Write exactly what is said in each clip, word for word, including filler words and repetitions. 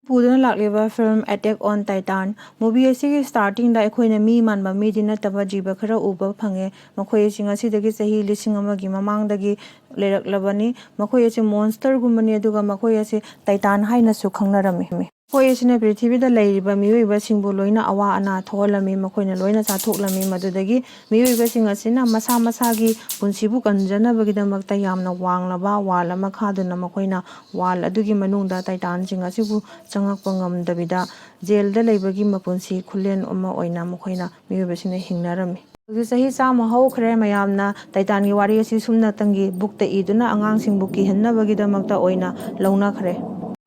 ꯄꯨꯗꯨꯅ ꯂꯥꯛꯂꯤꯕ film Attack on Titan movie ꯑꯁꯤꯒꯤ starting ꯗ ꯑꯩꯈꯣꯏꯅ ꯃꯤ ꯃꯥꯟꯕ ꯃꯤꯗꯤ ꯅꯠꯇꯕ ꯖꯤꯕ ꯈꯔ ꯎꯕ ꯐꯪꯉꯦ꯫ ꯃꯈꯣꯏ ꯑꯁꯤ ꯉꯁꯤꯗꯒꯤ ꯆꯍꯤ ꯂꯤꯁꯤꯡ ꯑꯃꯒꯤ ꯃꯃꯥꯡꯗꯒꯤ ꯂꯩꯔꯛꯂꯕꯅꯤ꯫ ꯃꯈꯣꯏ ꯑꯁꯤ monster ꯒꯨꯝꯕꯅꯤ, ꯑꯗꯨꯒ ꯃꯈꯣꯏ ꯑꯁꯤ Titan ꯍꯥꯏꯅꯁꯨ ꯈꯪꯅꯔꯝꯃꯤ꯫ ꯃꯈꯣꯏ ꯑꯁꯤꯅ ꯄ꯭ꯔꯤꯊꯤꯕꯤꯗ ꯂꯩꯔꯤꯕ ꯃꯤꯑꯣꯏꯕꯁꯤꯡꯕꯨ ꯂꯣꯏꯅ ꯑꯋꯥ ꯑꯅꯥ ꯊꯣꯛꯍꯜꯂꯝꯃꯤ, ꯃꯈꯣꯏꯅ ꯂꯣꯏꯅ ꯆꯥꯊꯣꯛꯂꯝꯃꯤ꯫ ꯃꯗꯨꯗꯒꯤ ꯃꯤꯑꯣꯏꯕꯁꯤꯡ ꯑꯁꯤꯅ ꯃꯁꯥ ꯃꯁꯥꯒꯤ ꯄꯨꯟꯁꯤꯕꯨ ꯀꯟꯖꯅꯕꯒꯤꯗꯃꯛꯇ ꯌꯥꯝꯅ ꯋꯥꯡꯂꯕ wall ꯑꯃ ꯈꯥꯗꯨꯅ ꯃꯈꯣꯏꯅ wall ꯑꯗꯨꯒꯤ ꯃꯅꯨꯡꯗ Titan ꯁꯤꯡ ꯑꯁꯤꯕꯨ ꯆꯪꯉꯛꯄ ꯉꯝꯗꯕꯤꯗ jail ꯗ ꯂꯩꯕꯒꯤ ꯃꯄꯨꯟꯁꯤ ꯈꯨꯂꯦꯟ ꯑꯃ ꯑꯣꯏꯅ ꯃꯈꯣꯏꯅ, ꯃꯤꯑꯣꯏꯕꯁꯤꯡꯅ ꯍꯤꯡꯅꯔꯝꯃꯤ꯫ ꯍꯧꯖꯤꯛ ꯆꯍꯤ ꯆꯥꯝꯃ ꯍꯧꯈ꯭ꯔꯦ꯫ ꯃꯌꯥꯝꯅ Titan ꯒꯤ ꯋꯥꯔꯤ ꯑꯁꯤ ꯁꯨꯞꯅꯇꯪꯒꯤ book ꯇ ꯏꯗꯨꯅ ꯑꯉꯥꯡꯁꯤꯡꯕꯨ ꯀꯤꯍꯟꯅꯕꯒꯤꯗꯃꯛꯇ ꯑꯣꯏꯅ ꯂꯧꯅꯈ꯭ꯔꯦ꯫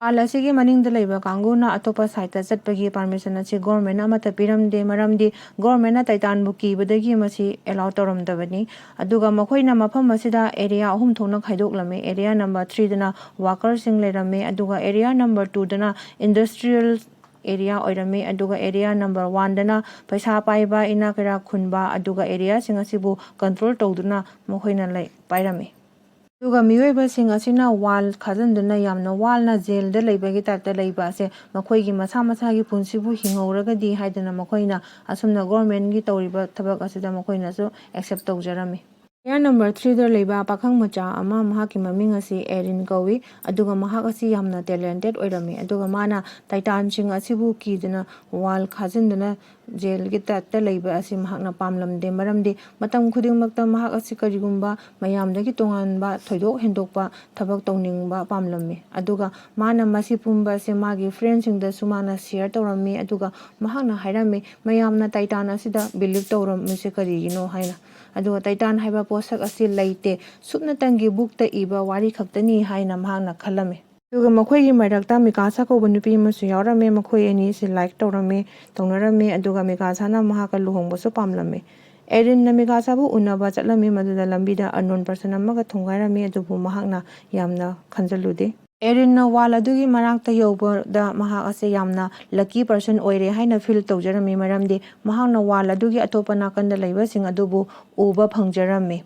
Wall ꯑꯁꯤꯒꯤ ꯃꯅꯤꯡꯗ ꯂꯩꯕ ꯀꯥꯡꯕꯨꯅ ꯑꯇꯣꯞꯄ side ꯇ ꯆꯠꯄꯒꯤ permission ꯑꯁꯤ government ꯅ ꯑꯃꯠꯇ ꯄꯤꯔꯝꯗꯦ, ꯃꯔꯝꯗꯤ government ꯅ Titan ꯕꯨ ꯀꯤꯕꯗꯒꯤ ꯃꯁꯤ allow ꯇꯧꯔꯝꯗꯕꯅꯤ꯫ ꯑꯗꯨꯒ ꯃꯈꯣꯏꯅ ꯃꯐꯝ ꯑꯁꯤꯗ area ꯑꯍꯨꯝ ꯊꯣꯛꯅ ꯈꯥꯏꯗꯣꯛꯂꯝꯃꯤ꯫ Area number three ꯗꯅ worker ꯁꯤꯡ ꯂꯩꯔꯝꯃꯤ, ꯑꯗꯨꯒ area number two ꯗꯅ industrial area ꯑꯣꯏꯔꯝꯃꯤ, ꯑꯗꯨꯒ area number one ꯗꯅ ꯄꯩꯁꯥ ꯄꯥꯏꯕ, ꯏꯅꯥꯛ ꯀꯩꯔꯥꯛ ꯈꯨꯟꯕ, ꯑꯗꯨꯒ area ꯁꯤꯡ ꯑꯁꯤꯕꯨ control ꯇꯧꯗꯨꯅ ꯃꯈꯣꯏꯅ ꯂꯩ, ꯄꯥꯏꯔꯝꯃꯤ꯫ ꯑꯗꯨꯒ ꯃꯤꯑꯣꯏꯕꯁꯤꯡ ꯑꯁꯤꯅ wall ꯈꯥꯖꯤꯟꯗꯨꯅ ꯌꯥꯝꯅ ꯋꯥꯅ jail ꯗ ꯂꯩꯕꯒꯤ type ꯇ ꯂꯩꯕ ꯑꯁꯦ ꯃꯈꯣꯏꯒꯤ ꯃꯁꯥ ꯃꯁꯥꯒꯤ ꯄꯨꯟꯁꯤꯕꯨ ꯍꯤꯡꯍꯧꯔꯒꯗꯤ ꯍꯥꯏꯗꯅ ꯃꯈꯣꯏꯅ ꯑꯁꯨꯝꯅ government ꯒꯤ ꯇꯧꯔꯤꯕ ꯊꯕꯛ ꯑꯁꯤꯗ ꯃꯈꯣꯏꯅꯁꯨ accept ꯇꯧꯖꯔꯝꯃꯤ꯫ Area number three ꯗ ꯂꯩꯕ ꯄꯥꯈꯪ ꯃꯆꯥ ꯑꯃ, ꯃꯍꯥꯛꯀꯤ ꯃꯃꯤꯡ ꯑꯁꯤ ꯑꯦꯔꯤꯟ ꯀꯧꯏ, ꯑꯗꯨꯒ ꯃꯍꯥꯛ ꯑꯁꯤ ꯌꯥꯝꯅ talented ꯑꯣꯏꯔꯝꯃꯤ, ꯑꯗꯨꯒ ꯃꯥꯅ Titan ꯁꯤꯡ ꯑꯁꯤꯕꯨ ꯀꯤꯗꯨꯅ wall ꯈꯥꯖꯤꯟꯗꯨꯅ jail ꯒꯤ type ꯇ ꯂꯩꯕ ꯑꯁꯤ ꯃꯍꯥꯛꯅ ꯄꯥꯝꯂꯝꯗꯦ, ꯃꯔꯝꯗꯤ ꯃꯇꯝ ꯈꯨꯗꯤꯡꯃꯛꯇ ꯃꯍꯥꯛ ꯑꯁꯤ ꯀꯔꯤꯒꯨꯝꯕ ꯃꯌꯥꯝꯗꯒꯤ ꯇꯣꯉꯥꯟꯕ, ꯊꯣꯏꯗꯣꯛ ꯍꯦꯟꯗꯣꯛꯄ ꯊꯕꯛ ꯇꯧꯅꯤꯡꯕ ꯄꯥꯝꯂꯝꯃꯤ꯫ ꯑꯗꯨꯒ ꯃꯥꯅ ꯃꯁꯤ ꯄꯨꯝꯕ ꯑꯁꯤ ꯃꯥꯒꯤ friend ꯁꯤꯡꯗꯁꯨ ꯃꯥꯅ share ꯇꯧꯔꯝꯃꯤ, ꯑꯗꯨꯒ ꯃꯍꯥꯛꯅ ꯍꯥꯏꯔꯝꯃꯤ, ꯃꯌꯥꯝꯅ Titan ꯑꯁꯤꯗ believe ꯇꯧꯔꯝꯃꯤꯁꯦ ꯀꯔꯤꯒꯤꯅꯣ ꯍꯥꯏꯅ꯫ ꯑꯗꯨꯒ Titan ꯍꯥꯏꯕ ꯄꯣꯠꯁꯛ ꯑꯁꯤ ꯂꯩꯇꯦ, ꯁꯨꯞꯅꯇꯪꯒꯤ book ꯇ ꯏꯕ ꯋꯥꯔꯤ ꯈꯛꯇꯅꯤ ꯍꯥꯏꯅ ꯃꯍꯥꯛꯅ ꯈꯜꯂꯝꯃꯤ꯫ ꯑꯗꯨꯒ ꯃꯈꯣꯏꯒꯤ ꯃꯔꯛꯇ ꯃꯤꯀꯥꯁꯥ ꯀꯧꯕ ꯅꯨꯄꯤ ꯑꯃꯁꯨ ꯌꯥꯎꯔꯝꯃꯤ꯫ ꯃꯈꯣꯏ ꯑꯅꯤ ꯑꯁꯤ like ꯇꯧꯔꯝꯃꯤ, ꯇꯧꯅꯔꯝꯃꯤ, ꯑꯗꯨꯒ ꯃꯤꯀꯥꯁꯥꯅ ꯃꯍꯥꯛꯀ ꯂꯨꯍꯣꯡꯕꯁꯨ ꯄꯥꯝꯂꯝꯃꯤ꯫ ꯑꯦꯔꯤꯟꯅ ꯃꯤꯀꯥꯁꯥꯕꯨ ꯎꯅꯕ ꯆꯠꯂꯝꯃꯤ, ꯃꯗꯨꯗ ꯂꯝꯕꯤꯗ unknown person ꯑꯃꯒ ꯊꯣꯡꯒꯥꯏꯔꯝꯃꯤ, ꯑꯗꯨꯕꯨ ꯃꯍꯥꯛꯅ ꯌꯥꯝꯅ ꯈꯟꯖꯜꯂꯨꯗꯦ꯫ ꯑꯦꯔꯤꯟꯅ ꯋꯥꯜ ꯑꯗꯨꯒꯤ ꯃꯅꯥꯛꯇ ꯌꯧꯕꯗ ꯃꯍꯥꯛ ꯑꯁꯦ ꯌꯥꯝꯅ ꯂꯛꯀꯤ ꯄꯔꯁꯟ ꯑꯣꯏꯔꯦ ꯍꯥꯏꯅ ꯐꯤꯜ ꯇꯧꯖꯔꯝꯃꯤ, ꯃꯔꯝꯗꯤ ꯃꯍꯥꯛꯅ ꯋꯥꯜ ꯑꯗꯨꯒꯤ ꯑꯇꯣꯞꯄ ꯅꯥꯀꯟꯗ ꯂꯩꯕꯁꯤꯡ ꯑꯗꯨꯕꯨ ꯎꯕ ꯐꯪꯖꯔꯝꯃꯤ꯫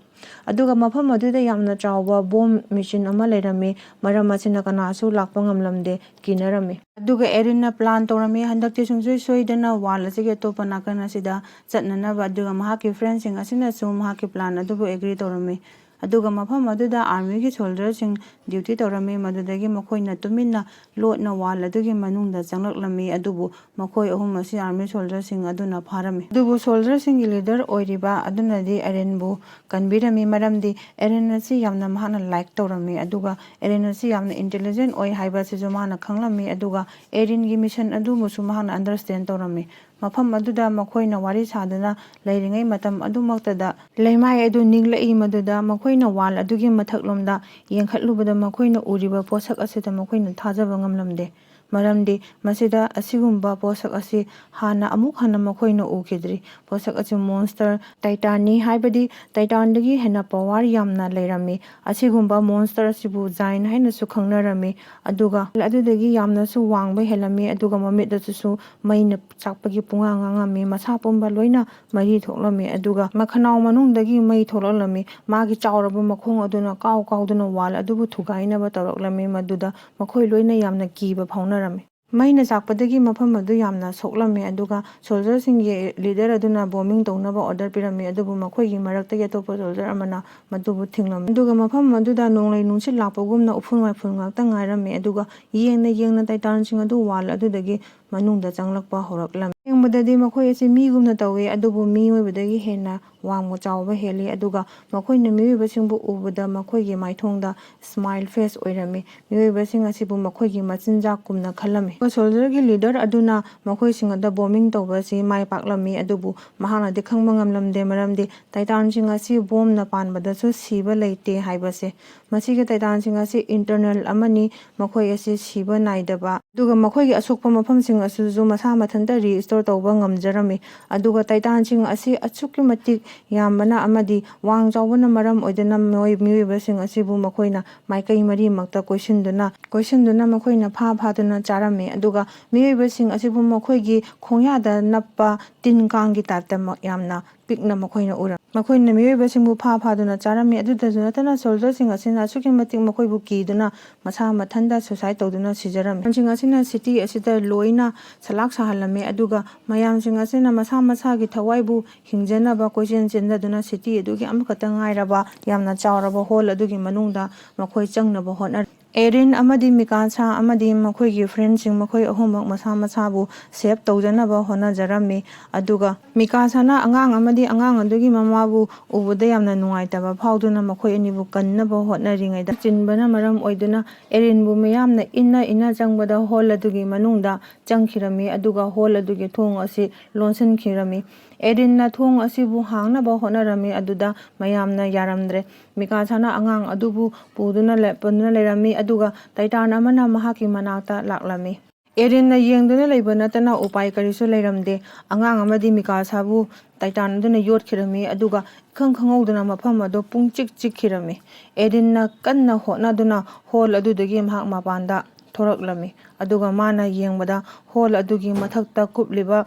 ꯑꯗꯨꯒ ꯃꯐꯝ ꯑꯗꯨꯗ ꯌꯥꯝꯅ ꯆꯥꯎꯕ ꯕꯣꯝ ꯃꯦꯆꯤꯟ ꯑꯃ ꯂꯩꯔꯝꯃꯤ, ꯃꯔꯝ ꯑꯁꯤꯅ ꯀꯅꯥꯁꯨ ꯂꯥꯛꯄ ꯉꯝꯂꯝꯗꯦ, ꯀꯤꯅꯔꯝꯃꯤ꯫ ꯑꯗꯨꯒ ꯑꯦꯔꯤꯟꯅ ꯄ꯭ꯂꯥꯟ ꯇꯧꯔꯝꯃꯤ, ꯍꯟꯗꯛꯇꯤ ꯁꯨꯡꯁꯣꯏ ꯁꯣꯏꯗꯅ ꯋꯥꯜ ꯑꯁꯤꯒꯤ ꯑꯇꯣꯞꯄ ꯅꯥꯀꯟ ꯑꯁꯤꯗ ꯆꯠꯅꯅꯕ꯫ ꯑꯗꯨꯒ ꯃꯍꯥꯛꯀꯤ ꯐ꯭ꯔꯦꯟꯁꯤꯡ ꯑꯁꯤꯅꯁꯨ ꯃꯍꯥꯛꯀꯤ ꯄ꯭ꯂꯥꯟ ꯑꯗꯨꯕꯨ ꯑꯦꯒ꯭ꯔꯤ ꯇꯧꯔꯝꯃꯤ꯫ ꯑꯗꯨꯒ ꯃꯐꯝ ꯑꯗꯨꯗ ꯑꯥꯔꯃꯤꯒꯤ ꯁꯣꯜꯖꯔꯁꯤꯡ ꯗ꯭ꯌꯨꯇꯤ ꯇꯧꯔꯝꯃꯤ꯫ ꯃꯗꯨꯗꯒꯤ ꯃꯈꯣꯏꯅ ꯇꯨꯃꯤꯟꯅ ꯂꯣꯠꯅ ꯋꯥꯜ ꯑꯗꯨꯒꯤ ꯃꯅꯨꯡꯗ ꯆꯪꯂꯛꯂꯝꯃꯤ, ꯑꯗꯨꯕꯨ ꯃꯈꯣꯏ ꯑꯍꯨꯝ ꯑꯁꯤ ꯑꯥꯔꯃꯤ ꯁꯣꯜꯖꯔꯁꯤꯡ ꯑꯗꯨꯅ ꯐꯥꯔꯝꯃꯤ꯫ ꯑꯗꯨꯕꯨ ꯁꯣꯜꯖꯔꯁꯤꯡꯒꯤ ꯂꯤꯗꯔ ꯑꯣꯏꯔꯤꯕ ꯑꯗꯨꯅꯗꯤ ꯑꯦꯔꯤꯟꯕꯨ ꯀꯟꯕꯤꯔꯝꯃꯤ, ꯃꯔꯝꯗꯤ ꯑꯦꯔꯤꯟ ꯑꯁꯤ ꯌꯥꯝꯅ ꯃꯍꯥꯛꯅ ꯂꯥꯏꯛ ꯇꯧꯔꯝꯃꯤ, ꯑꯗꯨꯒ ꯑꯦꯔꯤꯟ ꯑꯁꯤ ꯌꯥꯝꯅ ꯏꯟꯇꯦꯂꯤꯖꯦꯟ ꯑꯣꯏ ꯍꯥꯏꯕ ꯑꯁꯤꯁꯨ ꯃꯍꯥꯛꯅ ꯈꯪꯂꯝꯃꯤ꯫ ꯑꯗꯨꯒ ꯑꯦꯔꯤꯟꯒꯤ ꯃꯤꯁꯟ ꯑꯗꯨꯕꯨꯁꯨ ꯃꯍꯥꯛꯅ ꯑꯟꯗꯔꯁꯇꯦꯟ ꯇꯧꯔꯝꯃꯤ꯫ ꯃꯐꯝ ꯑꯗꯨꯗ ꯃꯈꯣꯏꯅ ꯋꯥꯔꯤ ꯁꯥꯗꯨꯅ ꯂꯩꯔꯤꯉꯩ ꯃꯇꯝ ꯑꯗꯨꯃꯛꯇꯗ ꯂꯩꯃꯥꯏ ꯑꯗꯨ ꯅꯤꯛꯂꯛꯏ꯫ ꯃꯗꯨꯗ ꯃꯈꯣꯏꯅ ꯋꯥꯜ ꯑꯗꯨꯒꯤ ꯃꯊꯛꯂꯣꯝꯗ ꯌꯦꯡꯈꯠꯂꯨꯕꯗ ꯃꯈꯣꯏꯅ ꯎꯔꯤꯕ ꯄꯣꯠꯁꯛ ꯑꯁꯤꯗ ꯃꯈꯣꯏꯅ ꯊꯥꯖꯕ ꯉꯝꯂꯝꯗꯦ, ꯃꯔꯝꯗꯤ ꯃꯁꯤꯗ ꯑꯁꯤꯒꯨꯝꯕ ꯄꯣꯠꯁꯛ ꯑꯁꯤ ꯍꯥꯟꯅ ꯑꯃꯨꯛ ꯍꯟꯅ ꯃꯈꯣꯏꯅ ꯎꯈꯤꯗ꯭ꯔꯤ꯫ ꯄꯣꯠꯁꯛ ꯑꯁꯤ ꯃꯣꯟꯁꯇꯔ ꯇꯥꯏꯇꯥꯟꯅꯤ, ꯍꯥꯏꯕꯗꯤ ꯇꯥꯏꯇꯥꯟꯗꯒꯤ ꯍꯦꯟꯅ ꯄꯋꯥꯔ ꯌꯥꯝꯅ ꯂꯩꯔꯝꯃꯤ꯫ ꯑꯁꯤꯒꯨꯝꯕ ꯃꯣꯟꯁꯇꯔ ꯑꯁꯤꯕꯨ ꯖꯥꯏꯟ ꯍꯥꯏꯅꯁꯨ ꯈꯪꯅꯔꯝꯃꯤ, ꯑꯗꯨꯒ ꯑꯗꯨꯗꯒꯤ ꯌꯥꯝꯅꯁꯨ ꯋꯥꯡꯕ ꯍꯦꯜꯂꯝꯃꯤ, ꯑꯗꯨꯒ ꯃꯃꯤꯠ ꯑꯗꯨꯁꯨ ꯃꯩꯅ ꯆꯥꯛꯄꯒꯤ ꯄꯨꯡꯉꯥꯡ ꯉꯥꯡꯉꯝꯃꯤ꯫ ꯃꯁꯥ ꯄꯨꯝꯕ ꯂꯣꯏꯅ ꯃꯔꯤ ꯊꯣꯛꯂꯝꯃꯤ, ꯑꯗꯨꯒ ꯃꯈꯅꯥꯎ ꯃꯅꯨꯡꯗꯒꯤ ꯃꯩ ꯊꯣꯛꯂꯛꯂꯝꯃꯤ꯫ ꯃꯥꯒꯤ ꯆꯥꯎꯔꯕ ꯃꯈꯣꯡ ꯑꯗꯨꯅ ꯀꯥꯎ ꯀꯥꯎꯗꯨꯅ ꯋꯥꯜ ꯑꯗꯨꯕꯨ ꯊꯨꯒꯥꯏꯅꯕ ꯇꯧꯔꯛꯂꯝꯃꯤ꯫ ꯃꯗꯨꯗ ꯃꯈꯣꯏ ꯂꯣꯏꯅ ꯌꯥꯝꯅ ꯀꯤꯕ ꯐꯥꯎꯅꯔꯝꯃꯤ꯫ ꯃꯩꯅ ꯆꯥꯛꯄꯗꯒꯤ ꯃꯐꯝ ꯑꯗꯨ ꯌꯥꯝꯅ ꯁꯣꯛꯂꯝꯃꯤ, ꯑꯗꯨꯒ ꯁꯣꯜꯖꯔꯁꯤꯡꯒꯤ ꯂꯤꯗꯔ ꯑꯗꯨꯅ ꯕꯣꯝꯕꯤꯡ ꯇꯧꯅꯕ ꯑꯣꯔꯗꯔ ꯄꯤꯔꯝꯃꯤ, ꯑꯗꯨꯕꯨ ꯃꯈꯣꯏꯒꯤ ꯃꯔꯛꯇꯒꯤ ꯑꯇꯣꯞꯄ ꯁꯣꯜꯖꯔ ꯑꯃꯅ ꯃꯗꯨꯕꯨ ꯊꯤꯡꯂꯝꯃꯤ꯫ ꯑꯗꯨꯒ ꯃꯐꯝ ꯑꯗꯨꯗ ꯅꯣꯡꯂꯩ ꯅꯨꯡꯁꯤꯠ ꯂꯥꯛꯄꯒꯨꯝꯅ ꯎꯐꯨꯜ ꯋꯥꯏꯐꯨꯜ ꯉꯥꯛꯇ ꯉꯥꯏꯔꯝꯃꯤ, ꯑꯗꯨꯒ ꯌꯦꯡꯅ ꯌꯦꯡꯅ ꯇꯥꯏꯇꯥꯟꯁꯤꯡ ꯑꯗꯨ ꯋꯥꯜ ꯑꯗꯨꯗꯒꯤ ꯃꯅꯨꯡꯗ ꯆꯪꯂꯛꯄ ꯍꯧꯔꯛꯂꯝꯃꯤ꯫ ꯌꯦꯡꯕꯗꯗꯤ ꯃꯈꯣꯏ ꯑꯁꯤ ꯃꯤꯒꯨꯝꯅ ꯇꯧꯏ, ꯑꯗꯨꯕꯨ ꯃꯤꯑꯣꯏꯕꯗꯒꯤ ꯍꯦꯟꯅ ꯋꯥꯡꯕ ꯆꯥꯎꯕ ꯍꯦꯜꯂꯤ, ꯑꯗꯨꯒ ꯃꯈꯣꯏꯅ ꯃꯤꯑꯣꯏꯕꯁꯤꯡꯕꯨ ꯎꯕꯗ ꯃꯈꯣꯏꯒꯤ ꯃꯥꯏꯊꯣꯡꯗ ꯁ꯭ꯃꯥꯏꯜ ꯐꯦꯁ ꯑꯣꯏꯔꯝꯃꯤ꯫ ꯃꯤꯑꯣꯏꯕꯁꯤꯡ ꯑꯁꯤꯕꯨ ꯃꯈꯣꯏꯒꯤ ꯃꯆꯤꯟꯖꯥꯛꯀꯨꯝꯅ ꯈꯜꯂꯝꯃꯤ꯫ ꯁꯣꯜꯖꯔꯒꯤ ꯂꯤꯗꯔ ꯑꯗꯨꯅ ꯃꯈꯣꯏꯁꯤꯡ ꯑꯗꯨ ꯕꯣꯝꯕꯤꯡ ꯇꯧꯕ ꯑꯁꯤ ꯃꯥꯏ ꯄꯥꯛꯂꯝꯃꯤ, ꯑꯗꯨꯕꯨ ꯃꯍꯥꯛꯅꯗꯤ ꯈꯪꯕ ꯉꯝꯂꯝꯗꯦ, ꯃꯔꯝꯗꯤ ꯇꯥꯏꯇꯥꯟꯁꯤꯡ ꯑꯁꯤ ꯕꯣꯝꯅ ꯄꯥꯟꯕꯗꯁꯨ ꯁꯤꯕ ꯂꯩꯇꯦ ꯍꯥꯏꯕꯁꯦ꯫ ꯃꯁꯤꯒꯤ ꯇꯥꯏꯇꯥꯟꯁꯤꯡ ꯑꯁꯤ ꯏꯇꯔꯅꯦꯜ ꯑꯃꯅꯤ, ꯃꯈꯣꯏ ꯑꯁꯤ ꯁꯤꯕ ꯅꯥꯏꯗꯕ, ꯑꯗꯨꯒ ꯃꯈꯣꯏꯒꯤ ꯑꯁꯣꯛꯄ ꯃꯐꯝꯁꯤꯡ ꯑꯁꯤꯁꯨ ꯃꯁꯥ ꯃꯊꯟꯇ ꯔꯤꯁꯇꯣꯔ ꯇꯧꯕ ꯉꯝꯖꯔꯝꯃꯤ꯫ ꯑꯗꯨꯒ ꯇꯥꯏꯇꯥꯟꯁꯤꯡ ꯑꯁꯤ ꯑꯁꯨꯛꯀꯤ ꯃꯇꯤꯛ ꯌꯥꯝꯕꯅ ꯑꯃꯗꯤ ꯋꯥꯡ ꯆꯥꯎꯕꯅ ꯃꯔꯝ ꯑꯣꯏꯗꯨꯅ ꯃꯤꯑꯣꯏ-, ꯃꯤꯑꯣꯏꯕꯁꯤꯡ ꯑꯁꯤꯕꯨ ꯃꯈꯣꯏꯅ ꯃꯥꯏꯀꯩ ꯃꯔꯤꯃꯛꯇ ꯀꯣꯏꯁꯤꯟꯗꯨꯅ, ꯀꯣꯏꯁꯤꯟꯗꯨꯅ ꯃꯈꯣꯏꯅ ꯐꯥ ꯐꯥꯗꯨꯅ ꯆꯥꯔꯝꯃꯤ꯫ ꯑꯗꯨꯒ ꯃꯤꯑꯣꯏꯕꯁꯤꯡ ꯑꯁꯤꯕꯨ ꯃꯈꯣꯏꯒꯤ ꯈꯣꯡꯌꯥꯗ ꯅꯞꯄ ꯇꯤꯟ ꯀꯥꯡꯒꯤ ꯇꯥꯏꯞꯇ ꯃ-, ꯌꯥꯝꯅ ꯄꯤꯛꯅ ꯃꯈꯣꯏꯅ ꯎꯔꯝꯃꯤ꯫ ꯃꯈꯣꯏꯅ ꯃꯤꯑꯣꯏꯕꯁꯤꯡꯕꯨ ꯐꯥ ꯐꯥꯗꯨꯅ ꯆꯥꯔꯝꯃꯤ꯫ ꯑꯗꯨꯗꯁꯨ ꯅꯠꯇꯅ, ꯁꯣꯜꯖꯔꯁꯤꯡ ꯑꯁꯤꯅ ꯑꯁꯨꯛꯀꯤ ꯃꯇꯤꯛ ꯃꯈꯣꯏꯕꯨ ꯀꯤꯗꯨꯅ ꯃꯁꯥ ꯃꯊꯟꯇ ꯁꯨꯁꯥꯏꯗ ꯇꯧꯗꯨꯅ ꯁꯤꯖꯔꯝꯃꯤ꯫ ꯃꯌꯥꯝꯁꯤꯡ ꯑꯁꯤꯅ ꯁꯤꯇꯤ ꯑꯁꯤꯗ ꯂꯣꯏꯅ ꯁꯂꯥꯛ ꯁꯥꯍꯜꯂꯝꯃꯤ, ꯑꯗꯨꯒ ꯃꯌꯥꯝꯁꯤꯡ ꯑꯁꯤꯅ ꯃꯁꯥ ꯃꯁꯥꯒꯤ ꯊꯋꯥꯏꯕꯨ ꯍꯤꯡꯖꯅꯕ ꯀꯣꯏꯆꯦꯟ ꯆꯦꯟꯖꯗꯨꯅ ꯁꯤꯇꯤ ꯑꯗꯨꯒꯤ ꯑꯃꯈꯛꯇ ꯉꯥꯏꯔꯕ ꯌꯥꯝꯅ ꯆꯥꯎꯔꯕ ꯍꯣꯜ ꯑꯗꯨꯒꯤ ꯃꯅꯨꯡꯗ ꯃꯈꯣꯏ ꯆꯪꯅꯕ ꯍꯣꯠꯅꯔꯤ꯫ ꯑꯦꯔꯤꯟ ꯑꯃꯗꯤ ꯃꯤꯀꯥꯁꯥ ꯑꯃꯗꯤ ꯃꯈꯣꯏꯒꯤ ꯐ꯭ꯔꯦꯟꯁꯤꯡ, ꯃꯈꯣꯏ ꯑꯍꯨꯝꯃꯛ ꯃꯁꯥ ꯃꯁꯥꯕꯨ ꯁꯦꯞ ꯇꯧꯖꯅꯕ ꯍꯣꯠꯅꯖꯔꯝꯃꯤ꯫ ꯑꯗꯨꯒ ꯃꯤꯀꯥꯁꯥꯅ ꯑꯉꯥꯡ ꯑꯃꯗꯤ ꯑꯉꯥꯡ ꯑꯗꯨꯒꯤ ꯃꯃꯥꯕꯨ ꯎꯕꯗ ꯌꯥꯝꯅ ꯅꯨꯡꯉꯥꯏꯇꯕ ꯐꯥꯎꯗꯨꯅ ꯃꯈꯣꯏ ꯑꯅꯤꯕꯨ ꯀꯟꯅꯕ ꯍꯣꯠꯅꯔꯤꯉꯩꯗ, ꯆꯤꯟꯕꯅ ꯃꯔꯝ ꯑꯣꯏꯗꯨꯅ ꯑꯦꯔꯤꯟꯕꯨ ꯃꯤꯌꯥꯝꯅ ꯏꯟꯅ ꯏꯟꯅ ꯆꯪꯕꯗ ꯍꯣꯜ ꯑꯗꯨꯒꯤ ꯃꯅꯨꯡꯗ ꯆꯪꯈꯤꯔꯝꯃꯤ, ꯑꯗꯨꯒ ꯍꯣꯜ ꯑꯗꯨꯒꯤ ꯊꯣꯡ ꯑꯁꯤ ꯂꯣꯟꯁꯤꯟꯈꯤꯔꯝꯃꯤ꯫ ꯑꯦꯔꯤꯟꯅ ꯊꯣꯡ ꯑꯁꯤꯕꯨ ꯍꯥꯡꯅꯕ ꯍꯣꯠꯅꯔꯝꯃꯤ, ꯑꯗꯨꯗ ꯃꯌꯥꯝꯅ ꯌꯥꯔꯝꯗ꯭ꯔꯦ꯫ ꯃꯤꯀꯥꯁꯥꯅ ꯑꯉꯥꯡ ꯑꯗꯨꯕꯨ ꯄꯨꯗꯨꯅ ꯂꯦꯞ-, ꯄꯨꯗꯨꯅ ꯂꯩꯔꯝꯃꯤ, ꯑꯗꯨꯒ ꯇꯥꯏꯇꯥꯟ ꯑꯃꯅ ꯃꯍꯥꯛꯀꯤ ꯃꯅꯥꯛꯇ ꯂꯥꯛꯂꯝꯃꯤ꯫ ꯑꯦꯔꯤꯟꯅ ꯌꯦꯡꯗꯨꯅ ꯂꯩꯕ ꯅꯠꯇꯅ ꯎꯄꯥꯏ ꯀꯔꯤꯁꯨ ꯂꯩꯔꯝꯗꯦ꯫ ꯑꯉꯥꯡ ꯑꯃꯗꯤ ꯃꯤꯀꯥꯁꯥꯕꯨ ꯇꯥꯏꯇꯥꯟ ꯑꯗꯨꯅ ꯌꯣꯠꯈꯤꯔꯝꯃꯤ, ꯑꯗꯨꯒ ꯏꯈꯪ ꯈꯪꯍꯧꯗꯅ ꯃꯐꯝ ꯑꯗꯨ ꯄꯨꯡꯆꯤꯛ ꯆꯤꯛꯈꯤꯔꯝꯃꯤ꯫ ꯑꯦꯔꯤꯟꯅ ꯀꯟꯅ ꯍꯣꯠꯅꯗꯨꯅ ꯍꯣꯜ ꯑꯗꯨꯗꯒꯤ ꯃꯍꯥꯛ ꯃꯄꯥꯟꯗ ꯊꯣꯔꯛꯂꯝꯃꯤ, ꯑꯗꯨꯒ ꯃꯥꯅ ꯌꯦꯡꯕꯗ ꯍꯣꯜ ꯑꯗꯨꯒꯤ ꯃꯊꯛꯇ ꯀꯨꯞꯂꯤꯕ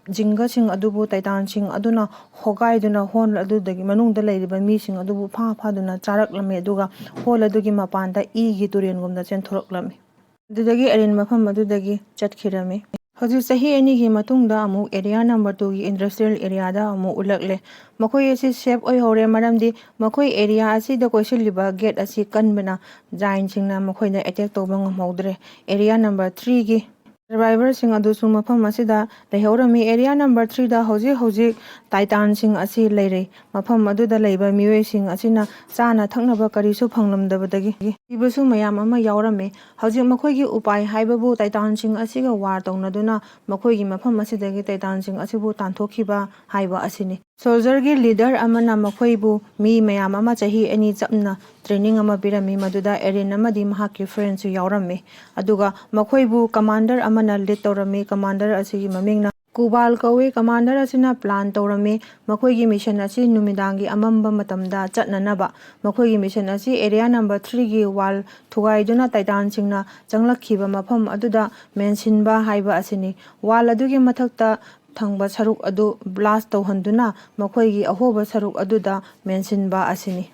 ꯖꯤꯡꯒꯁꯤꯡ ꯑꯗꯨꯕꯨ ꯇꯥꯏꯇꯥꯟꯁꯤꯡ ꯑꯗꯨꯅ ꯍꯣꯒꯥꯏꯗꯨꯅ ꯍꯣꯜ ꯑꯗꯨꯗꯒꯤ ꯃꯅꯨꯡꯗ ꯂꯩꯔꯤꯕ ꯃꯤꯁꯤꯡ ꯑꯗꯨꯕꯨ ꯐꯥ ꯐꯥꯗꯨꯅ ꯆꯥꯔꯛꯂꯝꯃꯤ, ꯑꯗꯨꯒ ꯍꯣꯜ ꯑꯗꯨꯒꯤ ꯃꯄꯥꯟꯗ ꯏꯒꯤ ꯇꯨꯔꯦꯟꯒꯨꯝꯅ ꯆꯦꯟꯊꯣꯔꯛꯂꯝꯃꯤ꯫ ꯑꯗꯨꯗꯒꯤ ꯑꯦꯔꯤꯟ ꯃꯐꯝ ꯑꯗꯨꯗꯒꯤ ꯆꯠꯈꯤꯔꯝꯃꯤ꯫ ꯍꯧꯖꯤꯛ ꯆꯍꯤ ꯑꯅꯤꯒꯤ ꯃꯇꯨꯡꯗ ꯑꯃꯨꯛ ꯑꯦꯔꯤꯌꯥ ꯅꯝꯕꯔ ꯇꯨꯒꯤ ꯏꯟꯗꯁꯇ꯭ꯔꯤꯌꯦꯜ ꯑꯦꯔꯤꯌꯥꯗ ꯑꯃꯨꯛ ꯎꯠꯂꯛꯂꯦ꯫ ꯃꯈꯣꯏ ꯑꯁꯤ ꯁꯦꯐ ꯑꯣꯏꯍꯧꯔꯦ, ꯃꯔꯝꯗꯤ ꯃꯈꯣꯏ ꯑꯦꯔꯤꯌꯥ ꯑꯁꯤꯗ ꯀꯣꯏꯁꯤꯜꯂꯤꯕ ꯒꯦꯠ ꯑꯁꯤ ꯀꯟꯕꯅ ꯖꯥꯏꯟꯁꯤꯡꯅ ꯃꯈꯣꯏꯗ ꯑꯦꯇꯦꯛ ꯇꯧꯕ ꯉꯝꯍꯧꯗ꯭ꯔꯦ꯫ ꯑꯦꯔꯤꯌꯥ ꯅꯝꯕꯔ ꯊ꯭ꯔꯤꯒꯤ ꯁꯔꯚꯥꯏꯚꯔꯁꯤꯡ ꯑꯗꯨꯁꯨ ꯃꯐꯝ ꯑꯁꯤꯗ ꯂꯩꯍꯧꯔꯝꯃꯤ꯫ ꯑꯦꯔꯤꯌꯥ ꯅꯝꯕꯔ ꯊ꯭ꯔꯤꯗ ꯍꯧꯖꯤꯛ ꯍꯧꯖꯤꯛ ꯇꯥꯏꯇꯥꯟꯁꯤꯡ ꯑꯁꯤ ꯂꯩꯔꯦ꯫ ꯃꯐꯝ ꯑꯗꯨꯗ ꯂꯩꯕ ꯃꯤꯑꯣꯏꯁꯤꯡ ꯑꯁꯤꯅ ꯆꯥꯅ ꯊꯛꯅꯕ ꯀꯔꯤꯁꯨ ꯐꯪꯂꯝꯗꯕꯗꯒꯤ ꯁꯤꯕꯁꯨ ꯃꯌꯥꯝ ꯑꯃ ꯌꯥꯎꯔꯝꯃꯤ꯫ ꯍꯧꯖꯤꯛ ꯃꯈꯣꯏꯒꯤ ꯎꯄꯥꯏ ꯍꯥꯏꯕꯕꯨ ꯇꯥꯏꯇꯥꯟꯁꯤꯡ ꯑꯁꯤꯒ ꯋꯥꯔ ꯇꯧꯅꯗꯨꯅ ꯃꯈꯣꯏꯒꯤ ꯃꯐꯝ ꯑꯁꯤꯗꯒꯤ ꯇꯥꯏꯇꯥꯟꯁꯤꯡ ꯑꯁꯤꯕꯨ ꯇꯥꯟꯊꯣꯛꯈꯤꯕ ꯍꯥꯏꯕ ꯑꯁꯤꯅꯤ꯫ ꯁꯣꯜꯖꯔꯒꯤ ꯂꯤꯗꯔ ꯑꯃꯅ ꯃꯈꯣꯏꯕꯨ ꯃꯤ ꯃꯌꯥꯝ ꯑꯃ ꯆꯍꯤ ꯑꯅꯤ ꯆꯞꯅ ꯇ꯭ꯔꯦꯅꯤꯡ ꯑꯃ ꯄꯤꯔꯝꯃꯤ, ꯃꯗꯨꯗ ꯑꯦꯔꯤꯟ ꯑꯃꯗꯤ ꯃꯍꯥꯛꯀꯤ ꯐ꯭ꯔꯦꯟꯁꯨ ꯌꯥꯎꯔꯝꯃꯤ꯫ ꯑꯗꯨꯒ ꯃꯈꯣꯏꯕꯨ ꯀꯃꯥꯟꯗꯔ ꯑꯃꯅ ꯂꯤꯗ ꯇꯧꯔꯝꯃꯤ꯫ ꯀꯃꯥꯟꯗꯔ ꯑꯁꯤꯒꯤ ꯃꯃꯤꯡꯅ ꯀꯨꯕꯥꯜ ꯀꯧꯏ꯫ ꯀꯃꯥꯟꯗꯔ ꯑꯁꯤꯅ ꯄ꯭ꯂꯥꯟ ꯇꯧꯔꯝꯃꯤ ꯃꯈꯣꯏꯒꯤ ꯃꯤꯁꯟ ꯑꯁꯤ ꯅꯨꯃꯤꯗꯥꯡꯒꯤ ꯑꯃꯝꯕ ꯃꯇꯝꯗ ꯆꯠꯅꯅꯕ꯫ ꯃꯈꯣꯏꯒꯤ ꯃꯤꯁꯟ ꯑꯁꯤ ꯑꯦꯔꯤꯌꯥ ꯅꯝꯕꯔ ꯊ꯭ꯔꯤꯒꯤ ꯋꯥꯜ ꯊꯨꯒꯥꯏꯗꯨꯅ ꯇꯥꯏꯇꯥꯟꯁꯤꯡꯅ ꯆꯪꯂꯛꯈꯤꯕ ꯃꯐꯝ ꯑꯗꯨꯗ ꯃꯦꯟꯁꯤꯟꯕ ꯍꯥꯏꯕ ꯑꯁꯤꯅꯤ꯫ ꯋꯥꯜ ꯑꯗꯨꯒꯤ ꯃꯊꯛꯇ ꯊꯪꯕ ꯁꯔꯨꯛ ꯑꯗꯨ ꯕ꯭ꯂꯥꯁ ꯇꯧꯍꯟꯗꯨꯅ ꯃꯈꯣꯏꯒꯤ ꯑꯍꯣꯕ ꯁꯔꯨꯛ ꯑꯗꯨꯗ ꯃꯦꯟꯁꯤꯟꯕ ꯑꯁꯤꯅꯤ꯫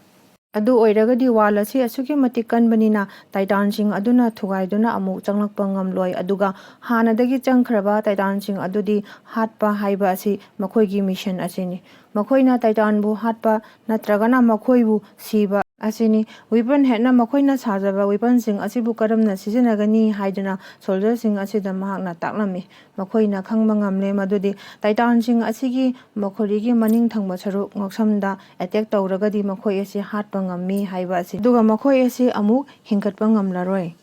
ꯑꯗꯨ ꯑꯣꯏꯔꯒꯗꯤ ꯋꯥꯜ ꯑꯁꯤ ꯑꯁꯨꯛꯀꯤ ꯃꯇꯤꯛ ꯀꯟꯕꯅꯤꯅ ꯇꯥꯏꯇꯥꯟꯁꯤꯡ ꯑꯗꯨꯅ ꯊꯨꯒꯥꯏꯗꯨꯅ ꯑꯃꯨꯛ ꯆꯪꯂꯛꯄ ꯉꯝꯂꯣꯏ, ꯑꯗꯨꯒ ꯍꯥꯟꯅꯗꯒꯤ ꯆꯪꯈ꯭ꯔꯕ ꯇꯥꯏꯇꯥꯟꯁꯤꯡ ꯑꯗꯨꯗꯤ ꯍꯥꯠꯄ ꯍꯥꯏꯕ ꯑꯁꯤ ꯃꯈꯣꯏꯒꯤ ꯃꯤꯁꯟ ꯑꯁꯤꯅꯤ꯫ ꯃꯈꯣꯏꯅ ꯇꯥꯏꯇꯥꯟꯕꯨ ꯍꯥꯠꯄ ꯅꯠꯇ꯭ꯔꯒꯅ ꯃꯈꯣꯏꯕꯨ ꯁꯤꯕ ꯑꯁꯤꯅꯤ꯫ ꯋꯤꯄꯟ ꯍꯦꯗꯅ ꯃꯈꯣꯏꯅ ꯁꯥꯖꯕ ꯋꯤꯄꯟꯁꯤꯡ ꯑꯁꯤꯕꯨ ꯀꯔꯝꯅ ꯁꯤꯖꯤꯟꯅꯒꯅꯤ ꯍꯥꯏꯗꯨꯅ ꯁꯣꯜꯖꯔꯁꯤꯡ ꯑꯁꯤꯗ ꯃꯍꯥꯛꯅ ꯇꯥꯛꯂꯝꯃꯤ꯫ ꯃꯈꯣꯏꯅ ꯈꯪꯕ ꯉꯝꯂꯦ ꯃꯗꯨꯗꯤ ꯇꯥꯏꯇꯥꯟꯁꯤꯡ ꯑꯁꯤꯒꯤ ꯃꯈꯣꯔꯤꯒꯤ ꯃꯅꯤꯡ ꯊꯪꯕ ꯁꯔꯨꯛ ꯉꯛꯁꯝꯗ ꯑꯦꯇꯦꯛ ꯇꯧꯔꯒꯗꯤ ꯃꯈꯣꯏ ꯑꯁꯤ ꯍꯥꯠꯄ ꯉꯝꯃꯤ ꯍꯥꯏꯕ ꯑꯁꯤ, ꯑꯗꯨꯒ ꯃꯈꯣꯏ ꯑꯁꯤ ꯑꯃꯨꯛ ꯍꯤꯡꯒꯠꯄ ꯉꯝꯂꯔꯣꯏ꯫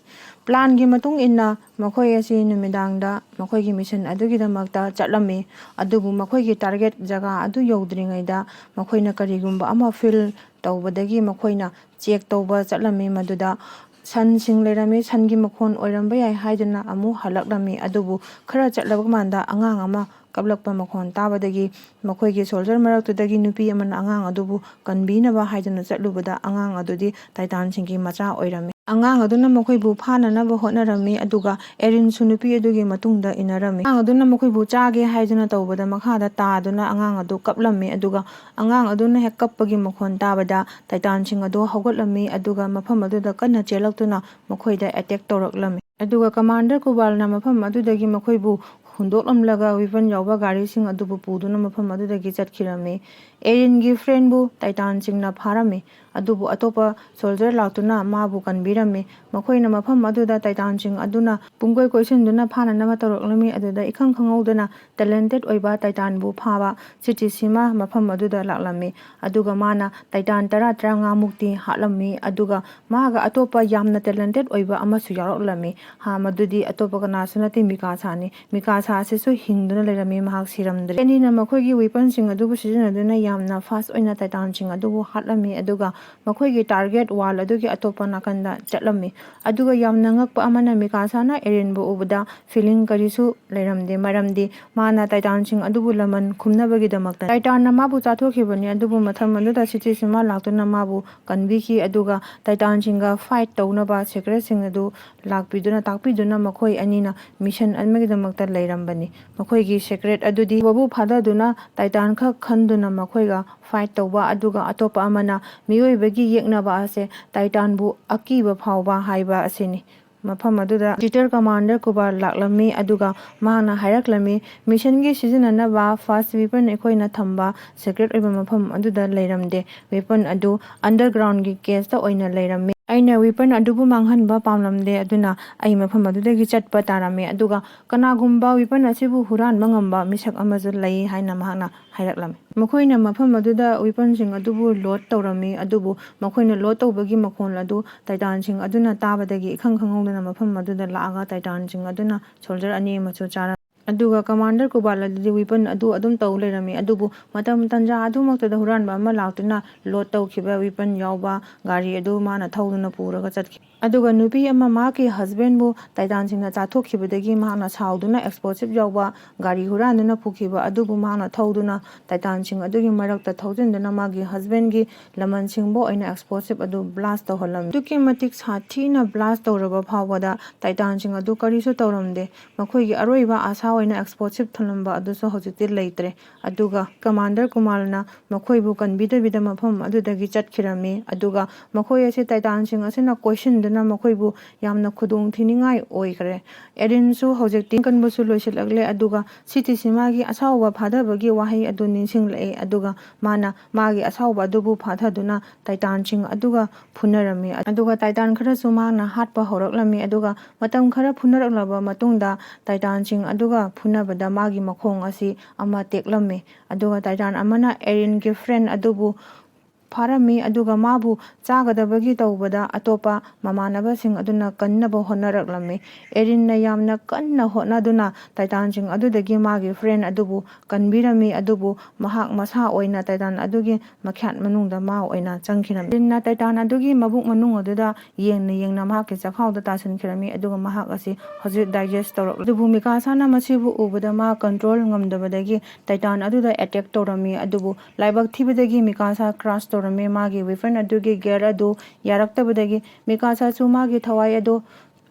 ꯄ꯭ꯂꯥꯟꯒꯤ ꯃꯇꯨꯡ ꯏꯟꯅ ꯃꯈꯣꯏ ꯑꯁꯤ ꯅꯨꯃꯤꯗꯥꯡꯗ ꯃꯈꯣꯏꯒꯤ ꯃꯤꯁꯟ ꯑꯗꯨꯒꯤꯗꯃꯛꯇ ꯆꯠꯂꯝꯃꯤ, ꯑꯗꯨꯕꯨ ꯃꯈꯣꯏꯒꯤ ꯇꯥꯔꯒꯦꯠ ꯖꯒꯥ ꯑꯗꯨ ꯌꯧꯗ꯭ꯔꯤꯉꯩꯗ ꯃꯈꯣꯏꯅ ꯀꯔꯤꯒꯨꯝꯕ ꯑꯃ ꯐꯤꯜ ꯇꯧꯕꯗꯒꯤ ꯃꯈꯣꯏꯅ ꯆꯦꯛ ꯇꯧꯕ ꯆꯠꯂꯝꯃꯤ꯫ ꯃꯗꯨꯗ ꯁꯟꯁꯤꯡ ꯂꯩꯔꯝꯃꯤ, ꯁꯟꯒꯤ ꯃꯈꯣꯟ ꯑꯣꯏꯔꯝꯕ ꯌꯥꯏ ꯍꯥꯏꯗꯨꯅ ꯑꯃꯨꯛ ꯍꯜꯂꯛꯂꯝꯃꯤ꯫ ꯑꯗꯨꯕꯨ ꯈꯔ ꯆꯠꯂꯕ ꯀꯥꯟꯗ ꯑꯉꯥꯡ ꯑꯃ ꯀꯞꯂꯛꯄ ꯃꯈꯣꯟ ꯇꯥꯕꯗꯒꯤ ꯃꯈꯣꯏꯒꯤ ꯁꯣꯜꯖꯔ ꯃꯔꯛꯇꯨꯗꯒꯤ ꯅꯨꯄꯤ ꯑꯃꯅ ꯑꯉꯥꯡ ꯑꯗꯨꯕꯨ ꯀꯟꯕꯤꯅꯕ ꯍꯥꯏꯗꯨꯅ ꯆꯠꯂꯨꯕꯗ ꯑꯉꯥꯡ ꯑꯗꯨꯗꯤ ꯇꯥꯏꯇꯥꯟꯁꯤꯡꯒꯤ ꯃꯆꯥ ꯑꯣꯏꯔꯝꯃꯤ꯫ ꯑꯉꯥꯡ ꯑꯗꯨꯅ ꯃꯈꯣꯏꯕꯨ ꯐꯥꯅꯅꯕ ꯍꯣꯠꯅꯔꯝꯃꯤ, ꯑꯗꯨꯒ ꯑꯦꯔꯤꯟꯁꯨ ꯅꯨꯄꯤ ꯑꯗꯨꯒꯤ ꯃꯇꯨꯡꯗ ꯏꯟꯅꯔꯝꯃꯤ꯫ ꯑꯉꯥꯡ ꯑꯗꯨꯅ ꯃꯈꯣꯏꯕꯨ ꯆꯥꯒꯦ ꯍꯥꯏꯗꯨꯅ ꯇꯧꯕꯗ ꯃꯈꯥꯗ ꯇꯥꯗꯨꯅ ꯑꯉꯥꯡ ꯑꯗꯨ ꯀꯞꯂꯝꯃꯤ, ꯑꯗꯨꯒ ꯑꯉꯥꯡ ꯑꯗꯨꯅ ꯍꯦꯛ ꯀꯞꯄꯒꯤ ꯃꯈꯣꯟ ꯇꯥꯕꯗ ꯇꯥꯏꯇꯥꯟꯁꯤꯡ ꯑꯗꯨ ꯍꯧꯒꯠꯂꯝꯃꯤ, ꯑꯗꯨꯒ ꯃꯐꯝ ꯑꯗꯨꯗ ꯀꯟꯅ ꯆꯦꯜꯂꯛꯇꯨꯅ ꯃꯈꯣꯏꯗ ꯑꯦꯇꯦꯛ ꯇꯧꯔꯛꯂꯝꯃꯤ꯫ ꯑꯗꯨꯒ ꯀꯃꯥꯟꯗꯔ ꯀꯨꯕꯥꯜꯅ ꯃꯐꯝ ꯑꯗꯨꯗꯒꯤ ꯃꯈꯣꯏꯕꯨ ꯍꯨꯟꯗꯣꯛꯂꯝꯂꯒ ꯋꯤꯄꯟ ꯌꯥꯎꯕ ꯒꯥꯔꯤꯁꯤꯡ ꯑꯗꯨꯕꯨ ꯄꯨꯗꯨꯅ ꯃꯐꯝ ꯑꯗꯨꯗꯒꯤ ꯆꯠꯈꯤꯔꯝꯃꯤ꯫ ꯑꯦꯔꯤꯟꯒꯤ ꯐ꯭ꯔꯦꯟꯕꯨ ꯇꯥꯏꯇꯥꯟꯁꯤꯡꯅ ꯐꯥꯔꯝꯃꯤ, ꯑꯗꯨꯕꯨ ꯑꯇꯣꯞꯄ ꯁꯣꯜꯖꯔ ꯂꯥꯛꯇꯨꯅ ꯃꯥꯕꯨ ꯀꯟꯕꯤꯔꯝꯃꯤ꯫ ꯃꯈꯣꯏꯅ ꯃꯐꯝ ꯑꯗꯨꯗ ꯇꯥꯏꯇꯥꯟꯁꯤꯡ ꯑꯗꯨꯅ ꯄꯨꯡꯀꯣꯏ ꯀꯣꯏꯁꯤꯟꯗꯨꯅ ꯐꯥꯅꯅꯕ ꯇꯧꯔꯛꯂꯝꯃꯤ꯫ ꯑꯗꯨꯗ ꯏꯈꯪ ꯈꯪꯍꯧꯗꯅ ꯇꯦꯂꯦꯟꯇꯦꯠ ꯑꯣꯏꯕ ꯇꯥꯏꯇꯥꯟꯕꯨ ꯐꯥꯕ ꯁꯤꯇꯤꯁꯤꯃꯥ ꯃꯐꯝ ꯑꯗꯨꯗ ꯂꯥꯛꯂꯝꯃꯤ, ꯑꯗꯨꯒ ꯃꯥꯅ ꯇꯥꯏꯇꯥꯟ ꯇꯔꯥ, ꯇꯔꯥꯃꯉꯥꯃꯨꯛꯇꯤ ꯍꯥꯠꯂꯝꯃꯤ, ꯑꯗꯨꯒ ꯃꯥꯒ ꯑꯇꯣꯞꯄ ꯌꯥꯝꯅ ꯇꯦꯂꯦꯟꯇꯦꯠ ꯑꯣꯏꯕ ꯑꯃꯁꯨ ꯌꯥꯎꯔꯛꯂꯝꯃꯤ꯫ ꯍꯥ, ꯃꯗꯨꯗꯤ ꯑꯇꯣꯞꯄ ꯀꯅꯥꯁꯨ ꯅꯠꯇꯦ, ꯃꯤꯀꯥꯁꯥꯅꯤ꯫ ꯃꯤꯀꯥꯁꯥ ꯊꯥꯁꯤꯁꯨ ꯍꯤꯡꯗꯨꯅ ꯂꯩꯔꯝꯃꯤ, ꯃꯍꯥꯛ ꯁꯤꯔꯝꯗ꯭ꯔꯦ꯫ ꯑꯅꯤꯅ ꯃꯈꯣꯏꯒꯤ weaponꯁꯤꯡ ꯑꯗꯨꯕꯨ ꯁꯤꯖꯤꯟꯅꯗꯨꯅ ꯌꯥꯝꯅ fast ꯑꯣꯏꯅ Titanꯁꯤꯡ ꯑꯗꯨꯕꯨ ꯍꯥꯠꯂꯝꯃꯤ, ꯑꯗꯨꯒ ꯃꯈꯣꯏꯒꯤ target wall ꯑꯗꯨꯒꯤ ꯑꯇꯣꯞꯄ ꯅꯥꯀꯟꯗ ꯆꯠꯂꯝꯃꯤ꯫ ꯑꯗꯨꯒ ꯌꯥꯝꯅ ꯉꯛꯄ ꯑꯃꯅ, ꯃꯤꯀꯥꯁꯥꯅ ꯑꯦꯔꯤꯟꯕꯨ ꯎꯕꯗ feeling ꯀꯔꯤꯁꯨ ꯂꯩꯔꯝꯗꯦ, ꯃꯔꯝꯗꯤ ꯃꯥꯅ Titanꯁꯤꯡ ꯑꯗꯨꯕꯨ ꯂꯃꯟ ꯈꯨꯝꯅꯕꯒꯤꯗꯃꯛꯇ꯫ Titanꯅ ꯃꯥꯕꯨ ꯆꯥꯊꯣꯛꯈꯤꯕꯅꯤ, ꯑꯗꯨꯕꯨ ꯃꯇꯝ ꯑꯗꯨꯗ ꯁꯤꯇꯤꯁꯤꯃꯥ ꯂꯥꯛꯇꯨꯅ ꯃꯥꯕꯨ ꯀꯟꯕꯤꯈꯤ, ꯑꯗꯨꯒ Titanꯁꯤꯡꯒ fight ꯇꯧꯅꯕ secretꯁꯤꯡ ꯑꯗꯨ ꯂꯥꯛꯄꯤꯗꯨꯅ ꯇꯥꯛꯄꯤꯗꯨꯅ ꯃꯈꯣꯏ ꯑꯅꯤꯅ mission ꯑꯃꯒꯤꯗꯃꯛꯇ ꯂꯩꯔꯝꯕꯅꯤ꯫ ꯃꯈꯣꯏꯒꯤ secret ꯑꯗꯨꯗꯤ ꯕꯕꯨ ꯐꯥꯗꯗꯨꯅ Titan ꯈꯛ ꯈꯟꯗꯨꯅ ꯃꯈꯣꯏꯒ fight ꯇꯧꯕ, ꯑꯗꯨꯒ ꯑꯇꯣꯞꯄ ꯑꯃꯅ ꯃꯤꯑꯣꯏꯕꯒꯤ ꯌꯦꯛꯅꯕ ꯑꯁꯦ Titanꯕꯨ ꯑꯀꯤꯕ ꯐꯥꯎꯕ ꯍꯥꯏꯕ ꯑꯁꯤꯅꯤ꯫ ꯃꯐꯝ ꯑꯗꯨꯗ Jupiter Commander ꯀꯨꯕꯥꯔ ꯂꯥꯛꯂꯝꯃꯤ, ꯑꯗꯨꯒ ꯃꯍꯥꯛꯅ ꯍꯥꯏꯔꯛꯂꯝꯃꯤ, missionꯒꯤ ꯁꯤꯖꯤꯟꯅꯅꯕ fast weapon ꯑꯩꯈꯣꯏꯅ ꯊꯝꯕ secret ꯑꯣꯏꯕ ꯃꯐꯝ ꯑꯗꯨꯗ ꯂꯩꯔꯝꯗꯦ꯫ Weapon ꯑꯗꯨ undergroundꯒꯤ cacheꯇ ꯑꯣꯏꯅ ꯂꯩꯔꯝꯃꯤ꯫ ꯑꯩꯅ weapon ꯑꯗꯨꯕꯨ ꯃꯥꯡꯍꯟꯕ ꯄꯥꯝꯂꯝꯗꯦ, ꯑꯗꯨꯅ ꯑꯩ ꯃꯐꯝ ꯑꯗꯨꯗꯒꯤ ꯆꯠꯄ ꯇꯥꯔꯝꯃꯤ, ꯑꯗꯨꯒ ꯀꯅꯥꯒꯨꯝꯕ weapon ꯑꯁꯤꯕꯨ ꯍꯨꯔꯥꯟꯕ ꯉꯝꯕ ꯃꯤꯁꯛ ꯑꯃꯁꯨ ꯂꯩ ꯍꯥꯏꯅ ꯃꯍꯥꯛꯅ ꯍꯥꯏꯔꯛꯂꯝꯃꯤ꯫ ꯃꯈꯣꯏꯅ ꯃꯐꯝ ꯑꯗꯨꯗ weaponꯁꯤꯡ ꯑꯗꯨꯕꯨ load ꯇꯧꯔꯝꯃꯤ, ꯑꯗꯨꯕꯨ ꯃꯈꯣꯏꯅ load ꯇꯧꯕꯒꯤ ꯃꯈꯣꯜ ꯑꯗꯨ Titanꯁꯤꯡ ꯑꯗꯨꯅ ꯇꯥꯕꯗꯒꯤ ꯏꯈꯪ ꯈꯪꯍꯧꯗꯅ ꯃꯐꯝ ꯑꯗꯨꯗ ꯂꯥꯛꯑꯒ Titanꯁꯤꯡ ꯑꯗꯨꯅ soldier ꯑꯅꯤ ꯑꯃꯁꯨ ꯆꯥꯔꯝꯃꯤ꯫ ꯑꯗꯨꯒ Commander ꯀꯨꯕꯥꯔ ꯑꯗꯨꯗꯤ weapon ꯑꯗꯨ ꯑꯗꯨꯝ ꯇꯧ ꯂꯩꯔꯝꯃꯤ, ꯑꯗꯨꯕꯨ ꯃꯇꯝ ꯇꯟꯖꯥ ꯑꯗꯨꯃꯛꯇꯗ ꯍꯨꯔꯥꯟꯕ ꯑꯃ ꯂꯥꯛꯇꯨꯅ load ꯇꯧꯈꯤꯕ weapon ꯌꯥꯎꯕ ꯒꯥꯔꯤ ꯑꯗꯨ ꯃꯥꯅ ꯊꯧꯗꯨꯅ ꯄꯨꯔꯒ ꯆꯠꯈꯤ꯫ ꯑꯗꯨꯒ ꯅꯨꯄꯤ ꯑꯃ ꯃꯍꯥꯛꯀꯤ husbandꯕꯨ Titanꯁꯤꯡꯅ ꯆꯥꯊꯣꯛꯈꯤꯕꯗꯒꯤ ꯃꯍꯥꯛꯅ ꯁꯥꯎꯗꯨꯅ explosive ꯌꯥꯎꯕ ꯒꯥꯔꯤ ꯍꯨꯔꯥꯟꯗꯨꯅ ꯄꯨꯈꯤꯕ ꯑꯗꯨꯕꯨ ꯃꯍꯥꯛꯅ ꯊꯧꯗꯨꯅ Titanꯁꯤꯡ ꯑꯗꯨꯒꯤ ꯃꯔꯛꯇ ꯊꯧꯖꯤꯟꯗꯨꯅ ꯃꯥꯒꯤ husbandꯒꯤ ꯂꯃꯟꯁꯤꯡꯕꯨ ꯑꯣꯏꯅ explosive ꯑꯗꯨ blast ꯇꯧꯍꯜꯂꯝꯃꯤ꯫ ꯑꯗꯨꯛꯀꯤ ꯃꯇꯤꯛ ꯁꯥꯊꯤꯅ blast ꯇꯧꯔꯕ ꯐꯥꯎꯕꯗ Titanꯁꯤꯡ ꯑꯗꯨ ꯀꯔꯤꯁꯨ ꯇꯧꯔꯝꯗꯦ꯫ ꯃꯈꯣꯏꯒꯤ ꯑꯔꯣꯏꯕ ꯑꯁꯥ ꯑꯣꯏꯅ explosive ꯊꯝꯂꯝꯕ ꯑꯗꯨꯁꯨ ꯍꯧꯖꯤꯛꯇꯤ ꯂꯩꯇ꯭ꯔꯦ꯫ ꯑꯗꯨꯒ Commander ꯀꯨꯃꯥꯔꯅ ꯃꯈꯣꯏꯕꯨ ꯀꯟꯕꯤꯗꯕꯤꯗ ꯃꯐꯝ ꯑꯗꯨꯗꯒꯤ ꯆꯠꯈꯤꯔꯝꯃꯤ꯫ ꯑꯗꯨꯒ ꯃꯈꯣꯏ ꯑꯁꯤ Titanꯁꯤꯡ ꯑꯁꯤꯅ ꯀꯣꯏꯁꯤꯟꯗꯨꯅ ꯃꯈꯣꯏꯕꯨ ꯌꯥꯝꯅ ꯈꯨꯗꯣꯡ ꯊꯤꯅꯤꯡꯉꯥꯏ ꯑꯣꯏꯈ꯭ꯔꯦ꯫ ꯑꯦꯔꯤꯟꯁꯨ ꯍꯧꯖꯤꯛꯇꯤ ꯀꯟꯕꯁꯨ ꯂꯣꯏꯁꯤꯜꯂꯛꯂꯦ, ꯑꯗꯨꯒ ꯁꯤꯇꯤꯁꯤꯃꯥꯒꯤ ꯑꯁꯥꯎꯕ ꯐꯥꯊꯕꯒꯤ ꯋꯥꯍꯩ ꯑꯗꯨ ꯅꯤꯡꯁꯤꯡꯂꯛꯑꯦ, ꯑꯗꯨꯒ ꯃꯥꯅ ꯃꯥꯒꯤ ꯑꯁꯥꯎꯕ ꯑꯗꯨꯕꯨ ꯐꯥꯊꯗꯨꯅ Titanꯁꯤꯡ ꯑꯗꯨꯒ ꯐꯨꯅꯔꯝꯃꯤ꯫ ꯑꯗꯨꯒ Titan ꯈꯔꯁꯨ ꯃꯍꯥꯛꯅ ꯍꯥꯠꯄ ꯍꯧꯔꯛꯂꯝꯃꯤ, ꯑꯗꯨꯒ ꯃꯇꯝ ꯈꯔ ꯐꯨꯅꯔꯛꯂꯕ ꯃꯇꯨꯡꯗ Titanꯁꯤꯡ ꯑꯗꯨꯒ ꯐꯨꯅꯕꯗ ꯃꯥꯒꯤ ꯃꯈꯣꯡ ꯑꯁꯤ ꯑꯃ ꯇꯦꯛꯂꯝꯃꯤ꯫ ꯑꯗꯨꯒ Titan ꯑꯃꯅ ꯑꯦꯔꯤꯟꯒꯤ friend ꯑꯗꯨꯕꯨ ꯐꯥꯔꯝꯃꯤ, ꯑꯗꯨꯒ ꯃꯥꯕꯨ ꯆꯥꯒꯗꯕꯒꯤ ꯇꯧꯕꯗ ꯑꯇꯣꯞꯄ ꯃꯃꯥꯟꯅꯕꯁꯤꯡ ꯑꯗꯨꯅ ꯀꯟꯅꯕ ꯍꯣꯠꯅꯔꯛꯂꯝꯃꯤ꯫ ꯑꯦꯔꯤꯟꯅ ꯌꯥꯝꯅ ꯀꯟꯅ ꯍꯣꯠꯅꯗꯨꯅ ꯇꯥꯏꯇꯥꯟꯁꯤꯡ ꯑꯗꯨꯗꯒꯤ ꯃꯥꯒꯤ ꯐ꯭ꯔꯦꯟ ꯑꯗꯨꯕꯨ ꯀꯟꯕꯤꯔꯝꯃꯤ, ꯑꯗꯨꯕꯨ ꯃꯍꯥꯛ ꯃꯁꯥ ꯑꯣꯏꯅ ꯇꯥꯏꯇꯥꯟ ꯑꯗꯨꯒꯤ ꯃꯈ꯭ꯌꯥꯠ ꯃꯅꯨꯡꯗ ꯃꯥ ꯑꯣꯏꯅ ꯆꯪꯈꯤꯔꯝꯃꯤ꯫ ꯑꯦꯔꯤꯟꯅ ꯇꯥꯏꯇꯥꯟ ꯑꯗꯨꯒꯤ ꯃꯕꯨꯛ ꯃꯅꯨꯡ ꯑꯗꯨꯗ ꯌꯦꯡꯅ ꯌꯦꯡꯅ ꯃꯍꯥꯛꯀꯤ ꯆꯈꯥꯎꯗ ꯇꯥꯁꯤꯟꯈꯤꯔꯝꯃꯤ, ꯑꯗꯨꯒ ꯃꯍꯥꯛ ꯑꯁꯤ ꯍꯧꯖꯤꯛ ꯗꯥꯏꯖꯦꯁ ꯇꯧꯔꯛꯂꯤ꯫ ꯑꯗꯨꯕꯨ ꯃꯤꯀꯥꯁꯥꯅ ꯃꯁꯤꯕꯨ ꯎꯕꯗ ꯃꯥ ꯀꯟꯇ꯭ꯔꯣꯜ ꯉꯝꯗꯕꯗꯒꯤ ꯇꯥꯏꯇꯥꯟ ꯑꯗꯨꯗ ꯑꯦꯇꯦꯛ ꯇꯧꯔꯝꯃꯤ, ꯑꯗꯨꯕꯨ ꯂꯥꯏꯕꯛ ꯊꯤꯕꯗꯒꯤ ꯃꯤꯀꯥꯁꯥ ꯀ꯭ꯔꯥꯁ ꯇꯧꯔꯝꯃꯤ꯫ ꯃꯥꯒꯤ ꯋꯦꯄꯟ ꯑꯗꯨꯒꯤ ꯒꯤꯌꯔ ꯑꯗꯨ ꯌꯥꯔꯛꯇꯕꯗꯒꯤ ꯃꯤꯀꯥꯁꯥꯁꯨ ꯃꯥꯒꯤ ꯊꯋꯥꯏ ꯑꯗꯨ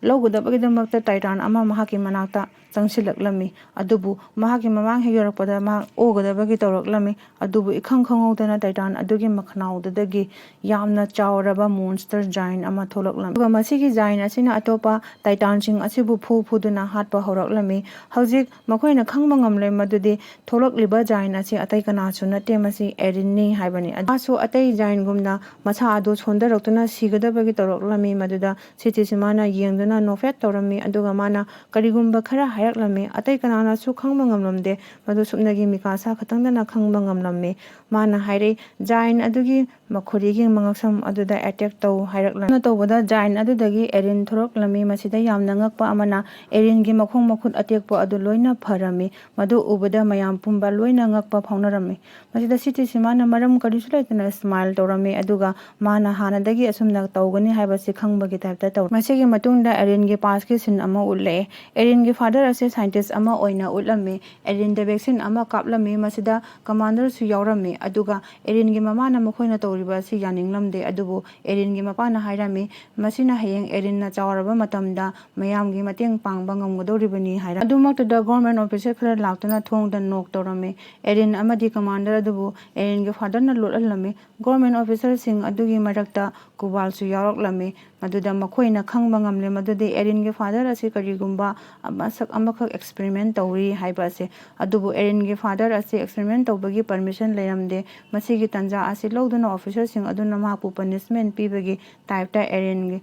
ꯂꯧꯒꯗꯕꯒꯤꯗꯃꯛꯇ ꯇꯥꯏꯇꯥꯟ ꯑꯃ ꯃꯍꯥꯛꯀꯤ ꯃꯅꯥꯛꯇ ꯆꯪꯁꯤꯜꯂꯛꯂꯝꯃꯤ꯫ ꯑꯗꯨꯕꯨ ꯃꯍꯥꯛꯀꯤ ꯃꯃꯥꯡ ꯍꯦꯛ ꯌꯧꯔꯛꯄꯗ ꯃꯍꯥꯛ ꯑꯣꯒꯗꯕꯒꯤ ꯇꯧꯔꯛꯂꯝꯃꯤ꯫ ꯑꯗꯨꯕꯨ ꯏꯈꯪ ꯈꯪꯍꯧꯗꯅ ꯇꯥꯏꯇꯥꯟ ꯑꯗꯨꯒꯤ ꯃꯈꯅꯥꯎꯗꯨꯗꯒꯤ ꯌꯥꯝꯅ ꯆꯥꯎꯔꯕ ꯃꯣꯟꯁꯇꯔ ꯖꯥꯏꯟ ꯑꯃ ꯊꯣꯛꯂꯛꯂꯝꯃꯤ꯫ ꯑꯗꯨꯒ ꯃꯁꯤꯒꯤ ꯖꯥꯏꯟ ꯑꯁꯤꯅ ꯑꯇꯣꯞꯄ ꯇꯥꯏꯇꯥꯟꯁꯤꯡ ꯑꯁꯤꯕꯨ ꯐꯨ ꯐꯨꯗꯨꯅ ꯍꯥꯠꯄ ꯍꯧꯔꯛꯂꯝꯃꯤ꯫ ꯍꯧꯖꯤꯛ ꯃꯈꯣꯏꯅ ꯈꯪꯕ ꯉꯝꯂꯦ ꯃꯗꯨꯗꯤ ꯊꯣꯛꯂꯛꯂꯤꯕ ꯖꯥꯏꯟ ꯑꯁꯤ ꯑꯇꯩ ꯀꯅꯥꯁꯨ ꯅꯠꯇꯦ, ꯃꯁꯤ ꯑꯦꯔꯤꯟꯅꯤ ꯍꯥꯏꯕꯅꯤ꯫ ꯃꯥꯁꯨ ꯑꯇꯩ ꯖꯥꯏꯟꯒꯨꯝꯅ ꯃꯁꯥ ꯑꯗꯨ ꯁꯣꯟꯊꯔꯛꯇꯨꯅ ꯁꯤꯒꯗꯕꯒꯤ ꯇꯧꯔꯛꯂꯝꯃꯤ꯫ ꯃꯗꯨꯗ ꯁꯤꯇꯤꯁꯤꯃꯥꯅ ꯌꯦꯡꯗꯨꯅ ꯅꯣꯛꯐꯦꯠ ꯇꯧꯔꯝꯃꯤ, ꯑꯗꯨꯒ ꯃꯥꯅ ꯀꯔꯤꯒꯨꯝꯕ ꯈꯔ ꯍꯥꯏꯔꯛꯂꯝꯃꯤ꯫ ꯑꯇꯩ ꯀꯅꯥꯅꯁꯨ ꯈꯪꯕ ꯉꯝꯂꯝꯗꯦ, ꯃꯗꯨ ꯁꯨꯞꯅꯒꯤ ꯃꯤꯀꯥꯁꯥ ꯈꯛꯇꯪꯗꯅ ꯈꯪꯕ ꯉꯝꯂꯝꯃꯤ꯫ ꯃꯥꯅ ꯍꯥꯏꯔꯛꯏ, ꯖꯥꯏꯟ ꯑꯗꯨꯒꯤ ꯃꯈꯨꯔꯤꯒꯤ ꯃꯉꯛꯁꯝ ꯑꯗꯨꯗ ꯑꯦꯇꯦꯛ ꯇꯧ ꯍꯥꯏꯔꯛꯂꯝꯃꯤ꯫ ꯑꯗꯨꯅ ꯇꯧꯕꯗ ꯖꯥꯏꯟ ꯑꯗꯨꯗꯒꯤ ꯑꯦꯔꯤꯟ ꯊꯣꯔꯛꯂꯝꯃꯤ꯫ ꯃꯁꯤꯗ ꯌꯥꯝꯅ ꯉꯛꯄ ꯑꯃꯅ, ꯑꯦꯔꯤꯟꯒꯤ ꯃꯈꯣꯡ ꯃꯈꯨꯠ ꯑꯇꯦꯛꯄ ꯑꯗꯨ ꯂꯣꯏꯅ ꯐꯔꯝꯃꯤ꯫ ꯃꯗꯨ ꯎꯕꯗ ꯃꯌꯥꯝ ꯄꯨꯝꯕ ꯂꯣꯏꯅ ꯉꯛꯄ ꯐꯥꯎꯅꯔꯝꯃꯤ꯫ ꯃꯁꯤꯗ ꯁꯤꯇꯤꯁꯤꯃꯥꯅ ꯃꯔꯝ ꯀꯔꯤꯁꯨ ꯂꯩꯇꯅ ꯁ꯭ꯃꯥꯏꯜ ꯇꯧꯔꯝꯃꯤ, ꯑꯗꯨꯒ ꯃꯥꯅ ꯍꯥꯟꯅꯗꯒꯤ ꯑꯁꯨꯝꯅ ꯇꯧꯒꯅꯤ ꯍꯥꯏꯕꯁꯤ ꯈꯪꯕꯒꯤ ꯇꯥꯏꯞꯇ ꯇꯧꯔꯝꯃꯤ꯫ ꯃꯁꯤꯒꯤ ꯃꯇꯨꯡꯗ ꯑꯦꯔꯤꯟꯒꯤ ꯄꯥꯁꯀꯤ ꯁꯤꯟ ꯑꯃ ꯎꯠꯂꯛꯑꯦ꯫ ꯑꯦꯔꯤꯟꯒꯤ ꯐꯥꯗꯔ ꯑꯁꯤ ꯁꯥꯏꯟꯇꯤꯁ ꯑꯃ ꯑꯣꯏꯅ ꯎꯠꯂꯝꯃꯤ꯫ ꯑꯦꯔꯤꯟꯗ ꯚꯦꯛꯁꯤꯟ ꯑꯃ ꯀꯥꯞꯂꯝꯃꯤ꯫ ꯃꯁꯤꯗ ꯀꯃꯥꯟꯗꯔꯁꯨ ꯌꯥꯎꯔꯝꯃꯤ꯫ ꯑꯗꯨꯒ ꯑꯦꯔꯤꯟꯒꯤ ꯃꯃꯥꯅ ꯃꯈꯣꯏꯅ ꯇꯧꯔꯤꯕ ꯑꯁꯤ ꯌꯥꯅꯤꯡꯂꯝꯗꯦ꯫ ꯑꯗꯨꯕꯨ ꯑꯦꯔꯤꯟꯒꯤ ꯃꯄꯥꯅ ꯍꯥꯏꯔꯝꯃꯤ, ꯃꯁꯤꯅ ꯍꯌꯦꯡ ꯑꯦꯔꯤꯟꯅ ꯆꯥꯎꯔꯕ ꯃꯇꯝꯗ ꯃꯌꯥꯝꯒꯤ ꯃꯇꯦꯡ ꯄꯥꯡꯕ ꯉꯝꯒꯗꯧꯔꯤꯕꯅꯤ ꯍꯥꯏꯔꯝꯃꯤ꯫ ꯑꯗꯨꯃꯛꯇꯗ ꯒꯣꯔꯃꯦꯟ ꯑꯣꯐꯤꯁꯔ ꯈꯔ ꯂꯥꯛꯇꯨꯅ ꯊꯣꯡꯗ ꯅꯣꯛ ꯇꯧꯔꯝꯃꯤ꯫ ꯑꯦꯔꯤꯟ ꯑꯃꯗꯤ ꯀꯃꯥꯟꯗꯔ ꯑꯗꯨꯕꯨ ꯑꯦꯔꯤꯟꯒꯤ ꯐꯥꯗꯔꯅ ꯂꯣꯠꯍꯜꯂꯝꯃꯤ꯫ ꯒꯣꯔꯃꯦꯟ ꯑꯣꯐꯤꯁꯔꯁꯤꯡ ꯑꯗꯨꯒꯤ ꯃꯔꯛꯇ ꯀꯨꯕꯥꯜꯁꯨ ꯌꯥꯎꯔꯛꯂꯝꯃꯤ꯫ ꯃꯗꯨꯗ ꯃꯈꯣꯏꯅ ꯈꯪꯕ ꯉꯝꯂꯦ ꯃꯗꯨꯗꯤ ꯑꯦꯔꯤꯟꯒꯤ ꯐꯥꯗꯔ ꯑꯁꯤ ꯀꯔꯤꯒꯨꯝꯕ ꯃꯁꯛ ꯑꯃꯈꯛ ꯑꯦꯛꯁꯄꯦꯔꯤꯃꯦꯟ ꯇꯧꯔꯤ ꯍꯥꯏꯕ ꯑꯁꯤ꯫ ꯑꯗꯨꯕꯨ ꯑꯦꯔꯤꯟꯒꯤ ꯐꯥꯗꯔ ꯑꯁꯤ ꯑꯦꯛꯁꯄꯦꯔꯤꯃꯦꯟ ꯇꯧꯕꯒꯤ ꯄꯔꯃꯤꯁꯟ ꯂꯩꯔꯝꯗꯦ꯫ ꯃꯁꯤꯒꯤ ꯇꯥꯟꯖꯥ ꯑꯁꯤ ꯂꯧꯗꯨꯅ ꯑꯣꯐꯤꯁꯔꯁꯤꯡ ꯑꯗꯨꯅ ꯃꯍꯥꯛꯄꯨ ꯄꯅꯤꯁꯃꯦꯟ ꯄꯤꯕꯒꯤ ꯇꯥꯏꯞꯇ ꯑꯦꯔꯤꯟꯒꯤ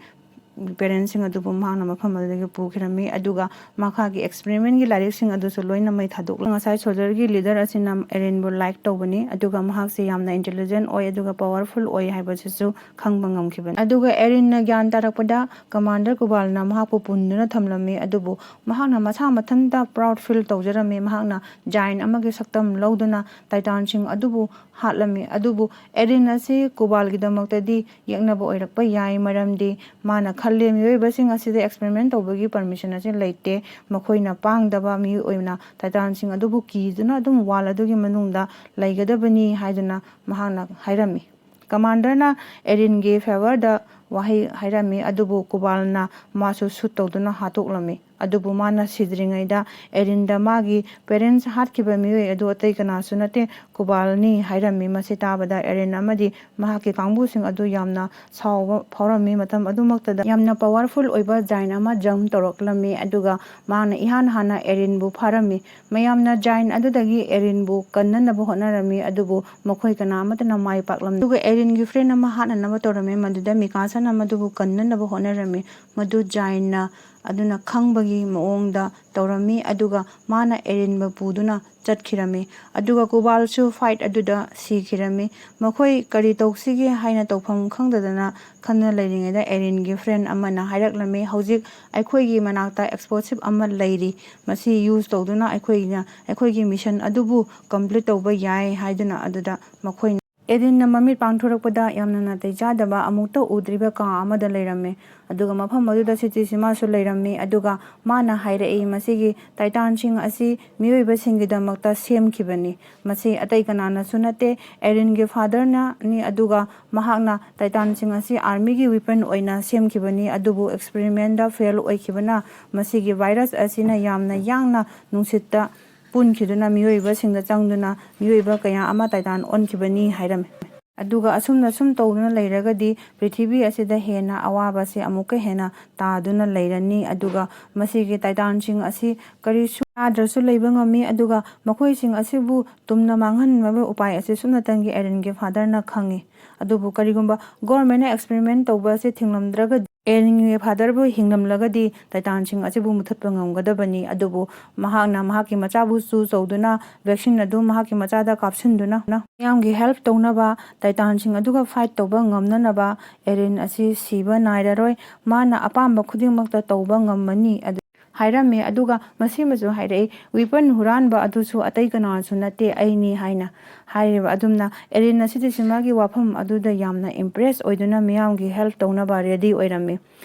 ꯄꯦꯔꯦꯟꯁꯁꯤꯡ ꯑꯗꯨꯕꯨ ꯃꯍꯥꯛꯅ ꯃꯐꯝ ꯑꯗꯨꯗꯒꯤ ꯄꯨꯈꯤꯔꯝꯃꯤ꯫ ꯑꯗꯨꯒ ꯃꯈꯥꯒꯤ ꯑꯦꯛꯁꯄꯦꯔꯤꯃꯦꯟꯒꯤ ꯂꯥꯏꯔꯤꯛꯁꯤꯡ ꯑꯗꯨꯁꯨ ꯂꯣꯏꯅ ꯃꯩ ꯊꯥꯗꯣꯛꯂꯒ ꯉꯁꯥꯏ ꯁꯣꯜꯖꯔꯒꯤ ꯂꯤꯗꯔ ꯑꯁꯤꯅ ꯑꯦꯔꯤꯟꯕꯨ ꯂꯥꯏꯛ ꯇꯧꯕꯅꯤ, ꯑꯗꯨꯒ ꯃꯍꯥꯛꯁꯦ ꯌꯥꯝꯅ ꯏꯟꯇꯦꯂꯤꯖꯦꯟ ꯑꯣꯏ ꯑꯗꯨꯒ ꯄꯋꯥꯔꯐꯨꯜ ꯑꯣꯏ ꯍꯥꯏꯕꯁꯤꯁꯨ ꯈꯪꯕ ꯉꯝꯈꯤꯕꯅꯤ꯫ ꯑꯗꯨꯒ ꯑꯦꯔꯤꯟꯅ ꯒ꯭ꯌꯥꯟ ꯇꯥꯔꯛꯄꯗ ꯀꯃꯥꯟꯗꯔ ꯀꯨꯕꯥꯜꯅ ꯃꯍꯥꯛꯄꯨ ꯄꯨꯟꯗꯨꯅ ꯊꯝꯂꯝꯃꯤ, ꯑꯗꯨꯕꯨ ꯃꯍꯥꯛꯅ ꯃꯁꯥ ꯃꯊꯟꯇ ꯄ꯭ꯔꯥꯎꯗ ꯐꯤꯜ ꯇꯧꯖꯔꯝꯃꯤ꯫ ꯃꯍꯥꯛꯅ ꯖꯥꯏꯟ ꯑꯃꯒꯤ ꯁꯛꯇꯝ ꯂꯧꯗꯨꯅ ꯇꯥꯏꯇꯥꯟꯁꯤꯡ ꯑꯗꯨꯕꯨ ꯍꯥꯠꯂꯝꯃꯤ꯫ ꯑꯗꯨꯕꯨ ꯑꯦꯔꯤꯟ ꯑꯁꯤ ꯀꯨꯕꯥꯜꯒꯤꯗꯃꯛꯇꯗꯤ ꯌꯦꯛꯅꯕ ꯑꯣꯏꯔꯛꯄ ꯌꯥꯏ, ꯃꯔꯝꯗꯤ ꯃꯥꯅ ꯈꯜꯂꯦ ꯃꯤꯑꯣꯏꯕꯁꯤꯡ ꯑꯁꯤꯗ ꯑꯦꯛꯁꯄꯦꯔꯤꯃꯦꯟ ꯇꯧꯕꯒꯤ ꯄꯔꯃꯤꯁꯟ ꯑꯁꯤ ꯂꯩꯇꯦ, ꯃꯈꯣꯏꯅ ꯄꯥꯡꯗꯕ ꯃꯤꯑꯣꯏ ꯑꯣꯏꯅ ꯇꯥꯏꯇꯥꯟꯁꯤꯡ ꯑꯗꯨꯕꯨ ꯀꯤꯗꯨꯅ ꯑꯗꯨꯝ ꯋꯥꯜ ꯑꯗꯨꯒꯤ ꯃꯅꯨꯡꯗ ꯂꯩꯒꯗꯕꯅꯤ ꯍꯥꯏꯗꯨꯅ ꯃꯍꯥꯛꯅ ꯍꯥꯏꯔꯝꯃꯤ꯫ ꯀꯃꯥꯟꯗꯔꯅ ꯑꯦꯔꯤꯟꯒꯤ ꯐꯦꯚꯔꯗ ꯋꯥꯍꯩ ꯍꯥꯏꯔꯝꯃꯤ, ꯑꯗꯨꯕꯨ ꯀꯨꯕꯥꯜꯅ ꯃꯥꯁꯨ ꯁꯨꯠ ꯇꯧꯗꯨꯅ ꯍꯥꯠꯇꯣꯛꯂꯝꯃꯤ꯫ ꯑꯗꯨꯕꯨ ꯃꯥꯅ ꯁꯤꯗ꯭ꯔꯤꯉꯩꯗ ꯑꯦꯔꯤꯟꯗ ꯃꯥꯒꯤ ꯄꯦꯔꯦꯟꯁ ꯍꯥꯠꯈꯤꯕ ꯃꯤꯑꯣꯏ ꯑꯗꯨ ꯑꯇꯩ ꯀꯅꯥꯁꯨ ꯅꯠꯇꯦ, ꯀꯨꯕꯥꯜꯅꯤ ꯍꯥꯏꯔꯝꯃꯤ꯫ ꯃꯁꯤ ꯇꯥꯕꯗ ꯑꯦꯔꯤꯟ ꯑꯃꯗꯤ ꯃꯍꯥꯛꯀꯤ ꯀꯥꯡꯕꯨꯁꯤꯡ ꯑꯗꯨ ꯌꯥꯝꯅ ꯁꯥꯎꯕ ꯐꯥꯎꯔꯝꯃꯤ꯫ ꯃꯇꯝ ꯑꯗꯨꯃꯛꯇꯗ ꯌꯥꯝꯅ ꯄꯋꯥꯔꯐꯨꯜ ꯑꯣꯏꯕ ꯖꯥꯏꯟ ꯑꯃ ꯖꯝ ꯇꯧꯔꯛꯂꯝꯃꯤ, ꯑꯗꯨꯒ ꯃꯥꯅ ꯏꯍꯥꯟ ꯍꯥꯟꯅ ꯑꯦꯔꯤꯟꯕꯨ ꯐꯥꯔꯝꯃꯤ꯫ ꯃꯌꯥꯝꯅ ꯖꯥꯏꯟ ꯑꯗꯨꯗꯒꯤ ꯑꯦꯔꯤꯟꯕꯨ ꯀꯟꯅꯅꯕ ꯍꯣꯠꯅꯔꯝꯃꯤ, ꯑꯗꯨꯕꯨ ꯃꯈꯣꯏ ꯀꯅꯥ ꯑꯃꯠꯇꯅ ꯃꯥꯏ ꯄꯥꯛꯂꯝꯗꯦ꯫ ꯑꯗꯨꯒ ꯑꯦꯔꯤꯟꯒꯤ ꯐ꯭ꯔꯦꯟ ꯑꯃ ꯍꯥꯠꯅꯅꯕ ꯇꯧꯔꯝꯃꯤ, ꯃꯗꯨꯗ ꯃꯤꯀꯥꯁꯟ ꯑꯃꯗꯨꯕꯨ ꯀꯟꯅꯅꯕ ꯍꯣꯠꯅꯔꯝꯃꯤ꯫ ꯃꯗꯨ ꯖꯥꯏꯟꯅ ꯑꯗꯨꯅ ꯈꯪꯕꯒꯤ ꯃꯑꯣꯡꯗ ꯇꯧꯔꯝꯃꯤ, ꯑꯗꯨꯒ ꯃꯥꯅ ꯑꯦꯔꯤꯟꯕꯨ ꯄꯨꯗꯨꯅ ꯆꯠꯈꯤꯔꯝꯃꯤ꯫ ꯑꯗꯨꯒ ꯀꯨꯕꯥꯜꯁꯨ ꯐꯥꯏꯠ ꯑꯗꯨꯗ ꯁꯤꯈꯤꯔꯝꯃꯤ꯫ ꯃꯈꯣꯏ ꯀꯔꯤ ꯇꯧꯁꯤꯒꯦ ꯍꯥꯏꯅ ꯇꯧꯐꯝ ꯈꯪꯗꯗꯅ ꯈꯟꯅ ꯂꯩꯔꯤꯉꯩꯗ ꯑꯦꯔꯤꯟꯒꯤ ꯐ꯭ꯔꯦꯟ ꯑꯃꯅ ꯍꯥꯏꯔꯛꯂꯝꯃꯤ, "ꯍꯧꯖꯤꯛ ꯑꯩꯈꯣꯏꯒꯤ ꯃꯅꯥꯛꯇ ꯑꯦꯛꯁꯄ꯭ꯂꯣꯁꯤꯞ ꯑꯃ ꯂꯩꯔꯤ, ꯃꯁꯤ ꯌꯨꯁ ꯇꯧꯗꯨꯅ ꯑꯩꯈꯣꯏꯅ ꯑꯩꯈꯣꯏꯒꯤ ꯃꯤꯁꯟ ꯑꯗꯨꯕꯨ ꯀꯝꯄ꯭ꯂꯤꯠ ꯇꯧꯕ ꯌꯥꯏ" ꯍꯥꯏꯗꯨꯅ꯫ ꯑꯗꯨꯗ ꯃꯈꯣꯏꯅ ꯑꯦꯔꯤꯟꯅ ꯃꯃꯤꯠ ꯄꯥꯡꯊꯣꯔꯛꯄꯗ ꯌꯥꯝꯅ ꯅꯥꯇꯩ ꯆꯥꯗꯕ ꯑꯃꯨꯛꯇ ꯎꯗ꯭ꯔꯤꯕ ꯀꯥ ꯑꯃꯗ ꯂꯩꯔꯝꯃꯤ꯫ ꯑꯗꯨꯒ ꯃꯐꯝ ꯑꯗꯨꯗ ꯁꯤꯇꯤꯁꯤꯃꯥꯁꯨ ꯂꯩꯔꯝꯃꯤ꯫ ꯑꯗꯨꯒ ꯃꯥꯅ ꯍꯥꯏꯔꯛꯏ, "ꯃꯁꯤꯒꯤ ꯇꯥꯏꯇꯥꯟꯁꯤꯡ ꯑꯁꯤ ꯃꯤꯑꯣꯏꯕꯁꯤꯡꯒꯤꯗꯃꯛꯇ ꯁꯦꯝꯈꯤꯕꯅꯤ꯫ ꯃꯁꯤ ꯑꯇꯩ ꯀꯅꯥꯅꯁꯨ ꯅꯠꯇꯦ, ꯑꯦꯔꯤꯟꯒꯤ ꯐꯥꯗꯔꯅꯅꯤ꯫ ꯑꯗꯨꯒ ꯃꯍꯥꯛꯅ ꯇꯥꯏꯇꯥꯟꯁꯤꯡ ꯑꯁꯤ ꯑꯥꯔꯃꯤꯒꯤ ꯋꯤꯄꯟ ꯑꯣꯏꯅ ꯁꯦꯝꯈꯤꯕꯅꯤ, ꯑꯗꯨꯕꯨ ꯑꯦꯛꯁꯄꯦꯔꯤꯃꯦꯟꯗ ꯐꯦꯜ ꯑꯣꯏꯈꯤꯕꯅ ꯃꯁꯤꯒꯤ ꯚꯥꯏꯔꯁ ꯑꯁꯤꯅ ꯌꯥꯝꯅ ꯌꯥꯡꯅ ꯅꯨꯡꯁꯤꯠꯇ ꯄꯨꯟꯈꯤꯗꯨꯅ ꯃꯤꯑꯣꯏꯕꯁꯤꯡꯗ ꯆꯪꯗꯨꯅ ꯃꯤꯑꯣꯏꯕ ꯀꯌꯥ ꯑꯃ ꯇꯥꯏꯇꯥꯟ ꯑꯣꯟꯈꯤꯕꯅꯤ" ꯍꯥꯏꯔꯝꯃꯤ꯫ ꯑꯗꯨꯒ ꯑꯁꯨꯝꯅ ꯁꯨꯝ ꯇꯧꯗꯨꯅ ꯂꯩꯔꯒꯗꯤ ꯄ꯭ꯔꯤꯊꯤꯕꯤ ꯑꯁꯤꯗ ꯍꯦꯟꯅ ꯑꯋꯥꯕꯁꯤ ꯑꯃꯨꯛꯀ ꯍꯦꯟꯅ ꯇꯥꯗꯨꯅ ꯂꯩꯔꯅꯤ꯫ ꯑꯗꯨꯒ ꯃꯁꯤꯒꯤ ꯇꯥꯏꯇꯥꯟꯁꯤꯡ ꯑꯁꯤ ꯀꯔꯤꯁꯨ ꯌꯥꯗ꯭ꯔꯁꯨ ꯂꯩꯕ ꯉꯝꯃꯤ꯫ ꯑꯗꯨꯒ ꯃꯈꯣꯏꯁꯤꯡ ꯑꯁꯤꯕꯨ ꯇꯨꯝꯅ ꯃꯥꯡꯍꯟꯅꯕ ꯎꯄꯥꯏ ꯑꯁꯤ ꯁꯨꯞꯅꯇꯪꯒꯤ ꯑꯦꯔꯤꯟꯒꯤ ꯐꯥꯗꯔꯅ ꯈꯪꯉꯤ꯫ ꯑꯗꯨꯕꯨ ꯀꯔꯤꯒꯨꯝꯕ ꯒꯣꯔꯃꯦꯟꯅ ꯑꯦꯛꯁꯄꯦꯔꯤꯃꯦꯟ ꯇꯧꯕ ꯑꯁꯤ ꯊꯤꯡꯂꯝꯗ꯭ꯔꯒꯗꯤ, ꯑꯦꯔꯤꯟꯒꯤ ꯐꯥꯗꯔꯕꯨ ꯍꯤꯡꯂꯝꯂꯒꯗꯤ ꯇꯥꯏꯇꯥꯟꯁꯤꯡ ꯑꯁꯤꯕꯨ ꯃꯨꯊꯠꯄ ꯉꯝꯒꯗꯕꯅꯤ, ꯑꯗꯨꯕꯨ ꯃꯍꯥꯛꯅ ꯃꯍꯥꯛꯀꯤ ꯃꯆꯥꯕꯨ ꯆꯨꯁ ꯇꯧꯗꯨꯅ ꯚꯦꯛꯁꯤꯟ ꯑꯗꯨ ꯃꯍꯥꯛꯀꯤ ꯃꯆꯥꯗ ꯀꯥꯞꯁꯤꯟꯗꯨꯅ ꯃꯤꯌꯥꯝꯒꯤ ꯍꯦꯜꯞ ꯇꯧꯅꯕ, ꯇꯥꯏꯇꯥꯟꯁꯤꯡ ꯑꯗꯨꯒ ꯐꯥꯏꯠ ꯇꯧꯕ ꯉꯝꯅꯅꯕ ꯑꯦꯔꯤꯟ ꯑꯁꯤ ꯁꯤꯕ ꯅꯥꯏꯔꯔꯣꯏ, ꯃꯥꯅ ꯑꯄꯥꯝꯕ ꯈꯨꯗꯤꯡꯃꯛꯇ ꯇꯧꯕ ꯉꯝꯃꯅꯤ ꯑꯗꯨ ꯍꯥꯏꯔꯝꯃꯤ꯫ ꯑꯗꯨꯒ ꯃꯁꯤꯃꯁꯨ ꯍꯥꯏꯔꯛꯏ, ꯋꯤꯄꯟ ꯍꯨꯔꯥꯟꯕ ꯑꯗꯨꯁꯨ ꯑꯇꯩ ꯀꯅꯥꯁꯨ ꯅꯠꯇꯦ, ꯑꯩꯅꯤ ꯍꯥꯏꯅ꯫ ꯍꯥꯏꯔꯤꯕ ꯑꯗꯨꯝꯅ ꯑꯦꯔꯤꯟ ꯑꯁꯤꯗꯤ ꯁꯤꯃꯥꯒꯤ ꯋꯥꯐꯝ ꯑꯗꯨꯗ ꯌꯥꯝꯅ ꯏꯝꯄ꯭ꯔꯦꯁ ꯑꯣꯏꯗꯨꯅ ꯃꯤꯌꯥꯝꯒꯤ ꯍꯦꯜꯞ ꯇꯧꯅꯕ ꯔꯦꯗꯤ ꯑꯣꯏꯔꯝꯃꯤ꯫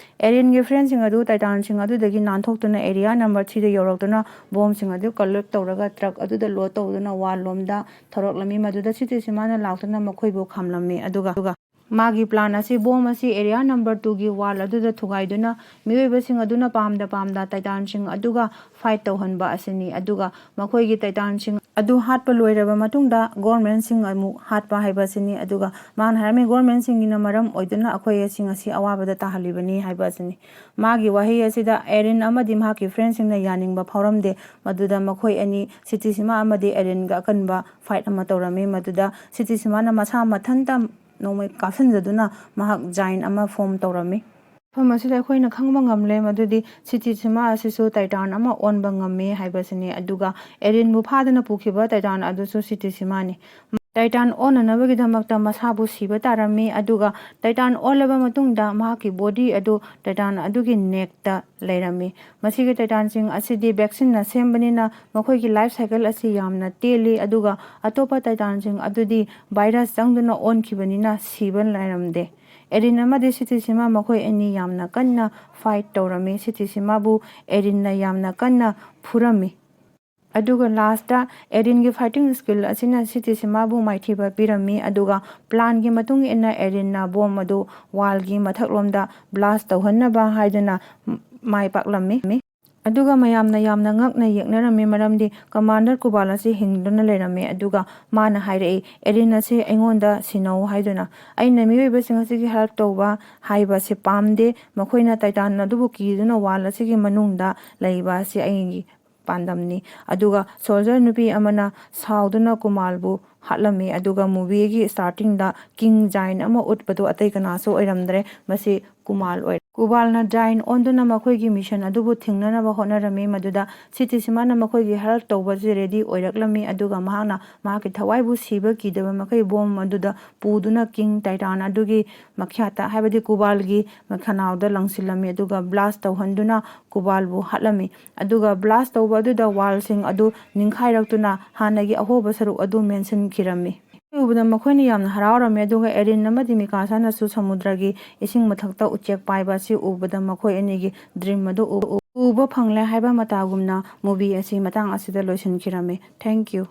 ꯑꯦꯔꯤꯟꯒꯤ ꯐ꯭ꯔꯦꯟꯁꯤꯡ ꯑꯗꯨ ꯇꯥꯏꯇꯥꯟꯁꯤꯡ ꯑꯗꯨꯗꯒꯤ ꯅꯥꯟꯊꯣꯛꯇꯨꯅ ꯑꯦꯔꯤꯌꯥ ꯅꯝꯕꯔ ꯊ꯭ꯔꯤꯗ ꯌꯧꯔꯛꯇꯨꯅ ꯕꯣꯝꯁꯤꯡ ꯑꯗꯨ ꯀꯂꯦꯛ ꯇꯧꯔꯒ ꯇ꯭ꯔꯛ ꯑꯗꯨꯗ ꯂꯣꯗ ꯇꯧꯗꯨꯅ ꯋꯥꯜ ꯂꯣꯝꯗ ꯊꯧꯔꯛꯂꯝꯃꯤ꯫ ꯃꯗꯨꯗ ꯁꯤꯇꯤ ꯁꯤꯃꯥꯅ ꯂꯥꯛꯇꯨꯅ ꯃꯈꯣꯏꯕꯨ ꯈꯥꯝꯂꯝꯃꯤ꯫ ꯑꯗꯨꯒ ꯑꯗꯨꯒ ꯃꯥꯒꯤ ꯄ꯭ꯂꯥꯟ ꯑꯁꯤ ꯕꯣꯝ ꯑꯁꯤ ꯑꯦꯔꯤꯌꯥ ꯅꯝꯕꯔ ꯇꯨꯒꯤ ꯋꯥꯜ ꯑꯗꯨꯗ ꯊꯨꯒꯥꯏꯗꯨꯅ ꯃꯤꯑꯣꯏꯕꯁꯤꯡ ꯑꯗꯨꯅ ꯄꯥꯝꯗ ꯄꯥꯝꯗ ꯇꯥꯏꯇꯥꯟꯁꯤꯡ ꯑꯗꯨꯒ ꯐꯥꯏꯠ ꯇꯧꯍꯟꯕ ꯑꯁꯤꯅꯤ꯫ ꯑꯗꯨꯒ ꯃꯈꯣꯏꯒꯤ ꯇꯥꯏꯇꯥꯟꯁꯤꯡ ꯑꯗꯨ ꯍꯥꯠꯄ ꯂꯣꯏꯔꯕ ꯃꯇꯨꯡꯗ ꯒꯣꯔꯃꯦꯟꯁꯤꯡ ꯑꯃꯨꯛ ꯍꯥꯠꯄ ꯍꯥꯏꯕ ꯑꯁꯤꯅꯤ꯫ ꯑꯗꯨꯒ ꯃꯥꯅ ꯍꯥꯏꯔꯝꯃꯤ, ꯒꯣꯔꯃꯦꯟꯁꯤꯡꯒꯤꯅ ꯃꯔꯝ ꯑꯣꯏꯗꯨꯅ ꯑꯩꯈꯣꯏꯁꯤꯡ ꯑꯁꯤ ꯑꯋꯥꯕꯗ ꯇꯥꯍꯜꯂꯤꯕꯅꯤ ꯍꯥꯏꯕ ꯑꯁꯤꯅꯤ꯫ ꯃꯥꯒꯤ ꯋꯥꯍꯩ ꯑꯁꯤꯗ ꯑꯦꯔꯤꯟ ꯑꯃꯗꯤ ꯃꯍꯥꯛꯀꯤ ꯐ꯭ꯔꯦꯟꯁꯤꯡꯅ ꯌꯥꯅꯤꯡꯕ ꯐꯥꯎꯔꯝꯗꯦ꯫ ꯃꯗꯨꯗ ꯃꯈꯣꯏ ꯑꯅꯤ ꯁꯤꯇꯤ ꯁꯤꯃꯥ ꯑꯃꯗꯤ ꯑꯦꯔꯤꯟꯒ ꯑꯀꯟꯕ ꯐꯥꯏꯠ ꯑꯃ ꯇꯧꯔꯝꯃꯤ꯫ ꯃꯗꯨꯗ ꯁꯤꯇꯤ ꯁꯤꯃꯥꯅ ꯃꯁꯥ ꯃꯊꯟꯇ ꯅꯣꯡꯃꯩ ꯀꯥꯞꯁꯤꯟꯖꯗꯨꯅ ꯃꯍꯥꯛ ꯖꯥꯏꯟ ꯑꯃ ꯐꯣꯝ ꯇꯧꯔꯝꯃꯤ꯫ ꯃꯐꯝ ꯑꯁꯤꯗ ꯑꯩꯈꯣꯏꯅ ꯈꯪꯕ ꯉꯝꯂꯦ ꯃꯗꯨꯗꯤ ꯁꯤꯇꯤ ꯁꯤꯃꯥ ꯑꯁꯤꯁꯨ ꯇꯥꯏꯇꯥꯟ ꯑꯃ ꯑꯣꯟꯕ ꯉꯝꯃꯤ ꯍꯥꯏꯕꯁꯤꯅꯤ꯫ ꯑꯗꯨꯒ ꯑꯦꯔꯤꯟꯕꯨ ꯐꯥꯗꯨꯅ ꯄꯨꯈꯤꯕ ꯇꯥꯏꯇꯥꯟ ꯑꯗꯨꯁꯨ ꯁꯤꯇꯤ ꯁꯤꯃꯥꯅꯤ꯫ ꯇꯥꯏꯇꯥꯟ ꯑꯣꯟꯅꯅꯕꯒꯤꯗꯃꯛꯇ ꯃꯁꯥꯕꯨ ꯁꯤꯕ ꯇꯥꯔꯝꯃꯤ꯫ ꯑꯗꯨꯒ ꯇꯥꯏꯇꯥꯟ ꯑꯣꯜꯂꯕ ꯃꯇꯨꯡꯗ ꯃꯍꯥꯛꯀꯤ ꯕꯣꯗꯤ ꯑꯗꯨ ꯇꯥꯏꯇꯥꯟ ꯑꯗꯨꯒꯤ ꯅꯦꯛꯇ ꯂꯩꯔꯝꯃꯤ꯫ ꯃꯁꯤꯒꯤ ꯇꯥꯏꯇꯥꯟꯁꯤꯡ ꯑꯁꯤꯗꯤ ꯚꯦꯛꯁꯤꯟꯅ ꯁꯦꯝꯕꯅꯤꯅ ꯃꯈꯣꯏꯒꯤ ꯂꯥꯏꯐ ꯁꯥꯏꯀꯜ ꯑꯁꯤ ꯌꯥꯝꯅ ꯇꯦꯜꯂꯤ꯫ ꯑꯗꯨꯒ ꯑꯇꯣꯞꯄ ꯇꯥꯏꯇꯥꯟꯁꯤꯡ ꯑꯗꯨꯗꯤ ꯚꯥꯏꯔꯁ ꯆꯪꯗꯨꯅ ꯑꯣꯟꯈꯤꯕꯅꯤꯅ ꯁꯤꯕ ꯂꯩꯔꯝꯗꯦ꯫ ꯑꯦꯔꯤꯟ ꯑꯃꯗꯤ ꯁꯤꯇꯤ ꯁꯤꯃꯥ ꯃꯈꯣꯏ ꯑꯅꯤ ꯌꯥꯝꯅ ꯀꯟꯅ ꯐꯥꯏꯠ ꯇꯧꯔꯝꯃꯤ꯫ ꯁꯤꯇꯤ ꯁꯤꯃꯥꯕꯨ ꯑꯦꯔꯤꯟꯅ ꯌꯥꯝꯅ ꯀꯟꯅ ꯐꯨꯔꯝꯃꯤ꯫ ꯑꯗꯨꯒ ꯂꯥꯁꯇ ꯑꯦꯔꯤꯟꯒꯤ ꯐꯥꯏꯇꯤꯡ ꯁ꯭ꯀꯤꯜ ꯑꯁꯤꯅ ꯁꯤꯇꯤ ꯁꯤꯃꯥꯕꯨ ꯃꯥꯏꯊꯤꯕ ꯄꯤꯔꯝꯃꯤ꯫ ꯑꯗꯨꯒ ꯄ꯭ꯂꯥꯟꯒꯤ ꯃꯇꯨꯡ ꯏꯟꯅ ꯑꯦꯔꯤꯟꯅ ꯕꯣꯝ ꯑꯗꯨ ꯋꯥꯜꯒꯤ ꯃꯊꯛꯂꯣꯝꯗ ꯕ꯭ꯂꯥꯁ ꯇꯧꯍꯟꯅꯕ ꯍꯥꯏꯗꯨꯅ ꯃꯥꯏ ꯄꯥꯛꯂꯝꯃꯤ꯫ ꯑꯗꯨꯒ ꯃꯌꯥꯝꯅ ꯌꯥꯝꯅ ꯉꯛꯅ ꯌꯦꯡꯅꯔꯝꯃꯤ, ꯃꯔꯝꯗꯤ ꯀꯃꯥꯟꯗꯔ ꯀꯨꯕꯥꯜ ꯑꯁꯤ ꯍꯤꯡꯗꯨꯅ ꯂꯩꯔꯝꯃꯤ꯫ ꯑꯗꯨꯒ ꯃꯥꯅ ꯍꯥꯏꯔꯛꯏ, "ꯑꯦꯔꯤꯟ ꯑꯁꯤ ꯑꯩꯉꯣꯟꯗ ꯁꯤꯟꯅꯧ" ꯍꯥꯏꯗꯨꯅ꯫ "ꯑꯩꯅ ꯃꯤꯑꯣꯏꯕꯁꯤꯡ ꯑꯁꯤꯒꯤ ꯍꯦꯜꯞ ꯇꯧꯕ ꯍꯥꯏꯕ ꯑꯁꯤ ꯄꯥꯝꯗꯦ꯫ ꯃꯈꯣꯏꯅ ꯇꯥꯏꯇꯥꯟ ꯑꯗꯨꯕꯨ ꯀꯤꯗꯨꯅ ꯋꯥꯜ ꯑꯁꯤꯒꯤ ꯃꯅꯨꯡꯗ ꯂꯩꯕ ꯑꯁꯤ ꯑꯩꯒꯤ ꯄꯥꯟꯗꯝꯅꯤ"꯫ ꯑꯗꯨꯒ ꯁꯣꯜꯖꯔ ꯅꯨꯄꯤ ꯑꯃꯅ ꯁꯥꯎꯗꯨꯅ ꯀꯨꯃꯥꯜꯕꯨ ꯍꯥꯠꯂꯝꯃꯤ꯫ ꯑꯗꯨꯒ ꯃꯨꯚꯤꯒꯤ ꯁ꯭ꯇꯥꯔꯇꯤꯡꯗ ꯀꯤꯡ ꯖꯥꯏꯟ ꯑꯃ ꯎꯠꯄꯗꯨ ꯑꯇꯩ ꯀꯅꯥꯁꯨ ꯑꯣꯏꯔꯝꯗ꯭ꯔꯦ, ꯃꯁꯤ ꯀꯨꯃꯥꯜ ꯑꯣꯏꯔꯦ꯫ ꯀꯨꯕꯥꯜꯅ ꯗ꯭ꯔꯥꯏꯟ ꯑꯣꯟꯗꯨꯅ ꯃꯈꯣꯏꯒꯤ ꯃꯤꯁꯟ ꯑꯗꯨꯕꯨ ꯊꯤꯡꯅꯅꯕ ꯍꯣꯠꯅꯔꯝꯃꯤ꯫ ꯃꯗꯨꯗ ꯁꯤꯇꯤꯁꯤꯃꯥꯅ ꯃꯈꯣꯏꯒꯤ ꯍꯦꯜꯞ ꯇꯧꯕꯁꯤ ꯔꯦꯗꯤ ꯑꯣꯏꯔꯛꯂꯝꯃꯤ, ꯑꯗꯨꯒ ꯃꯍꯥꯛꯅ ꯃꯍꯥꯛꯀꯤ ꯊꯋꯥꯏꯕꯨ ꯁꯤꯕ ꯀꯤꯗꯕ ꯃꯈꯩ ꯕꯣꯝ ꯑꯗꯨꯗ ꯄꯨꯗꯨꯅ ꯀꯤꯡ ꯇꯥꯏꯇꯥꯟ ꯑꯗꯨꯒꯤ ꯃꯈ꯭ꯌꯥꯠꯇ, ꯍꯥꯏꯕꯗꯤ ꯀꯨꯕꯥꯜꯒꯤ ꯈꯅꯥꯎꯗ ꯂꯪꯁꯤꯜꯂꯝꯃꯤ, ꯑꯗꯨꯒ ꯕ꯭ꯂꯥꯁ ꯇꯧꯍꯟꯗꯨꯅ ꯀꯨꯕꯥꯜꯕꯨ ꯍꯥꯠꯂꯝꯃꯤ꯫ ꯑꯗꯨꯒ ꯕ꯭ꯂꯥꯁ ꯇꯧꯕ ꯑꯗꯨꯗ ꯋꯥꯜꯁꯤꯡ ꯑꯗꯨ ꯅꯤꯡꯈꯥꯏꯔꯛꯇꯨꯅ ꯍꯥꯟꯅꯒꯤ ꯑꯍꯣꯕ ꯁꯔꯨꯛ ꯑꯗꯨ ꯃꯦꯟꯁꯤꯟꯈꯤꯔꯝꯃꯤ꯫ ꯎꯕꯗ ꯃꯈꯣꯏꯅ ꯌꯥꯝꯅ ꯍꯔꯥꯎꯔꯝꯃꯤ, ꯑꯗꯨꯒ ꯑꯦꯔꯤꯟ ꯑꯃꯗꯤ ꯃꯤꯀꯥꯁꯥꯅꯁꯨ ꯁꯃꯨꯗ꯭ꯔꯒꯤ ꯏꯁꯤꯡ ꯃꯊꯛꯇ ꯎꯆꯦꯛ ꯄꯥꯏꯕ ꯑꯁꯤ ꯎꯕꯗ ꯃꯈꯣꯏ ꯑꯅꯤꯒꯤ ꯗ꯭ꯔꯤꯝ ꯑꯗꯨ ꯎ-, ꯎ-, ꯎꯕ ꯐꯪꯂꯦ ꯍꯥꯏꯕ ꯃꯇꯥꯒꯨꯝꯅ ꯃꯨꯚꯤ ꯑꯁꯤ ꯃꯇꯥꯡ ꯑꯁꯤꯗ ꯂꯣꯏꯁꯤꯟꯈꯤꯔꯝꯃꯤ꯫ Thank you꯫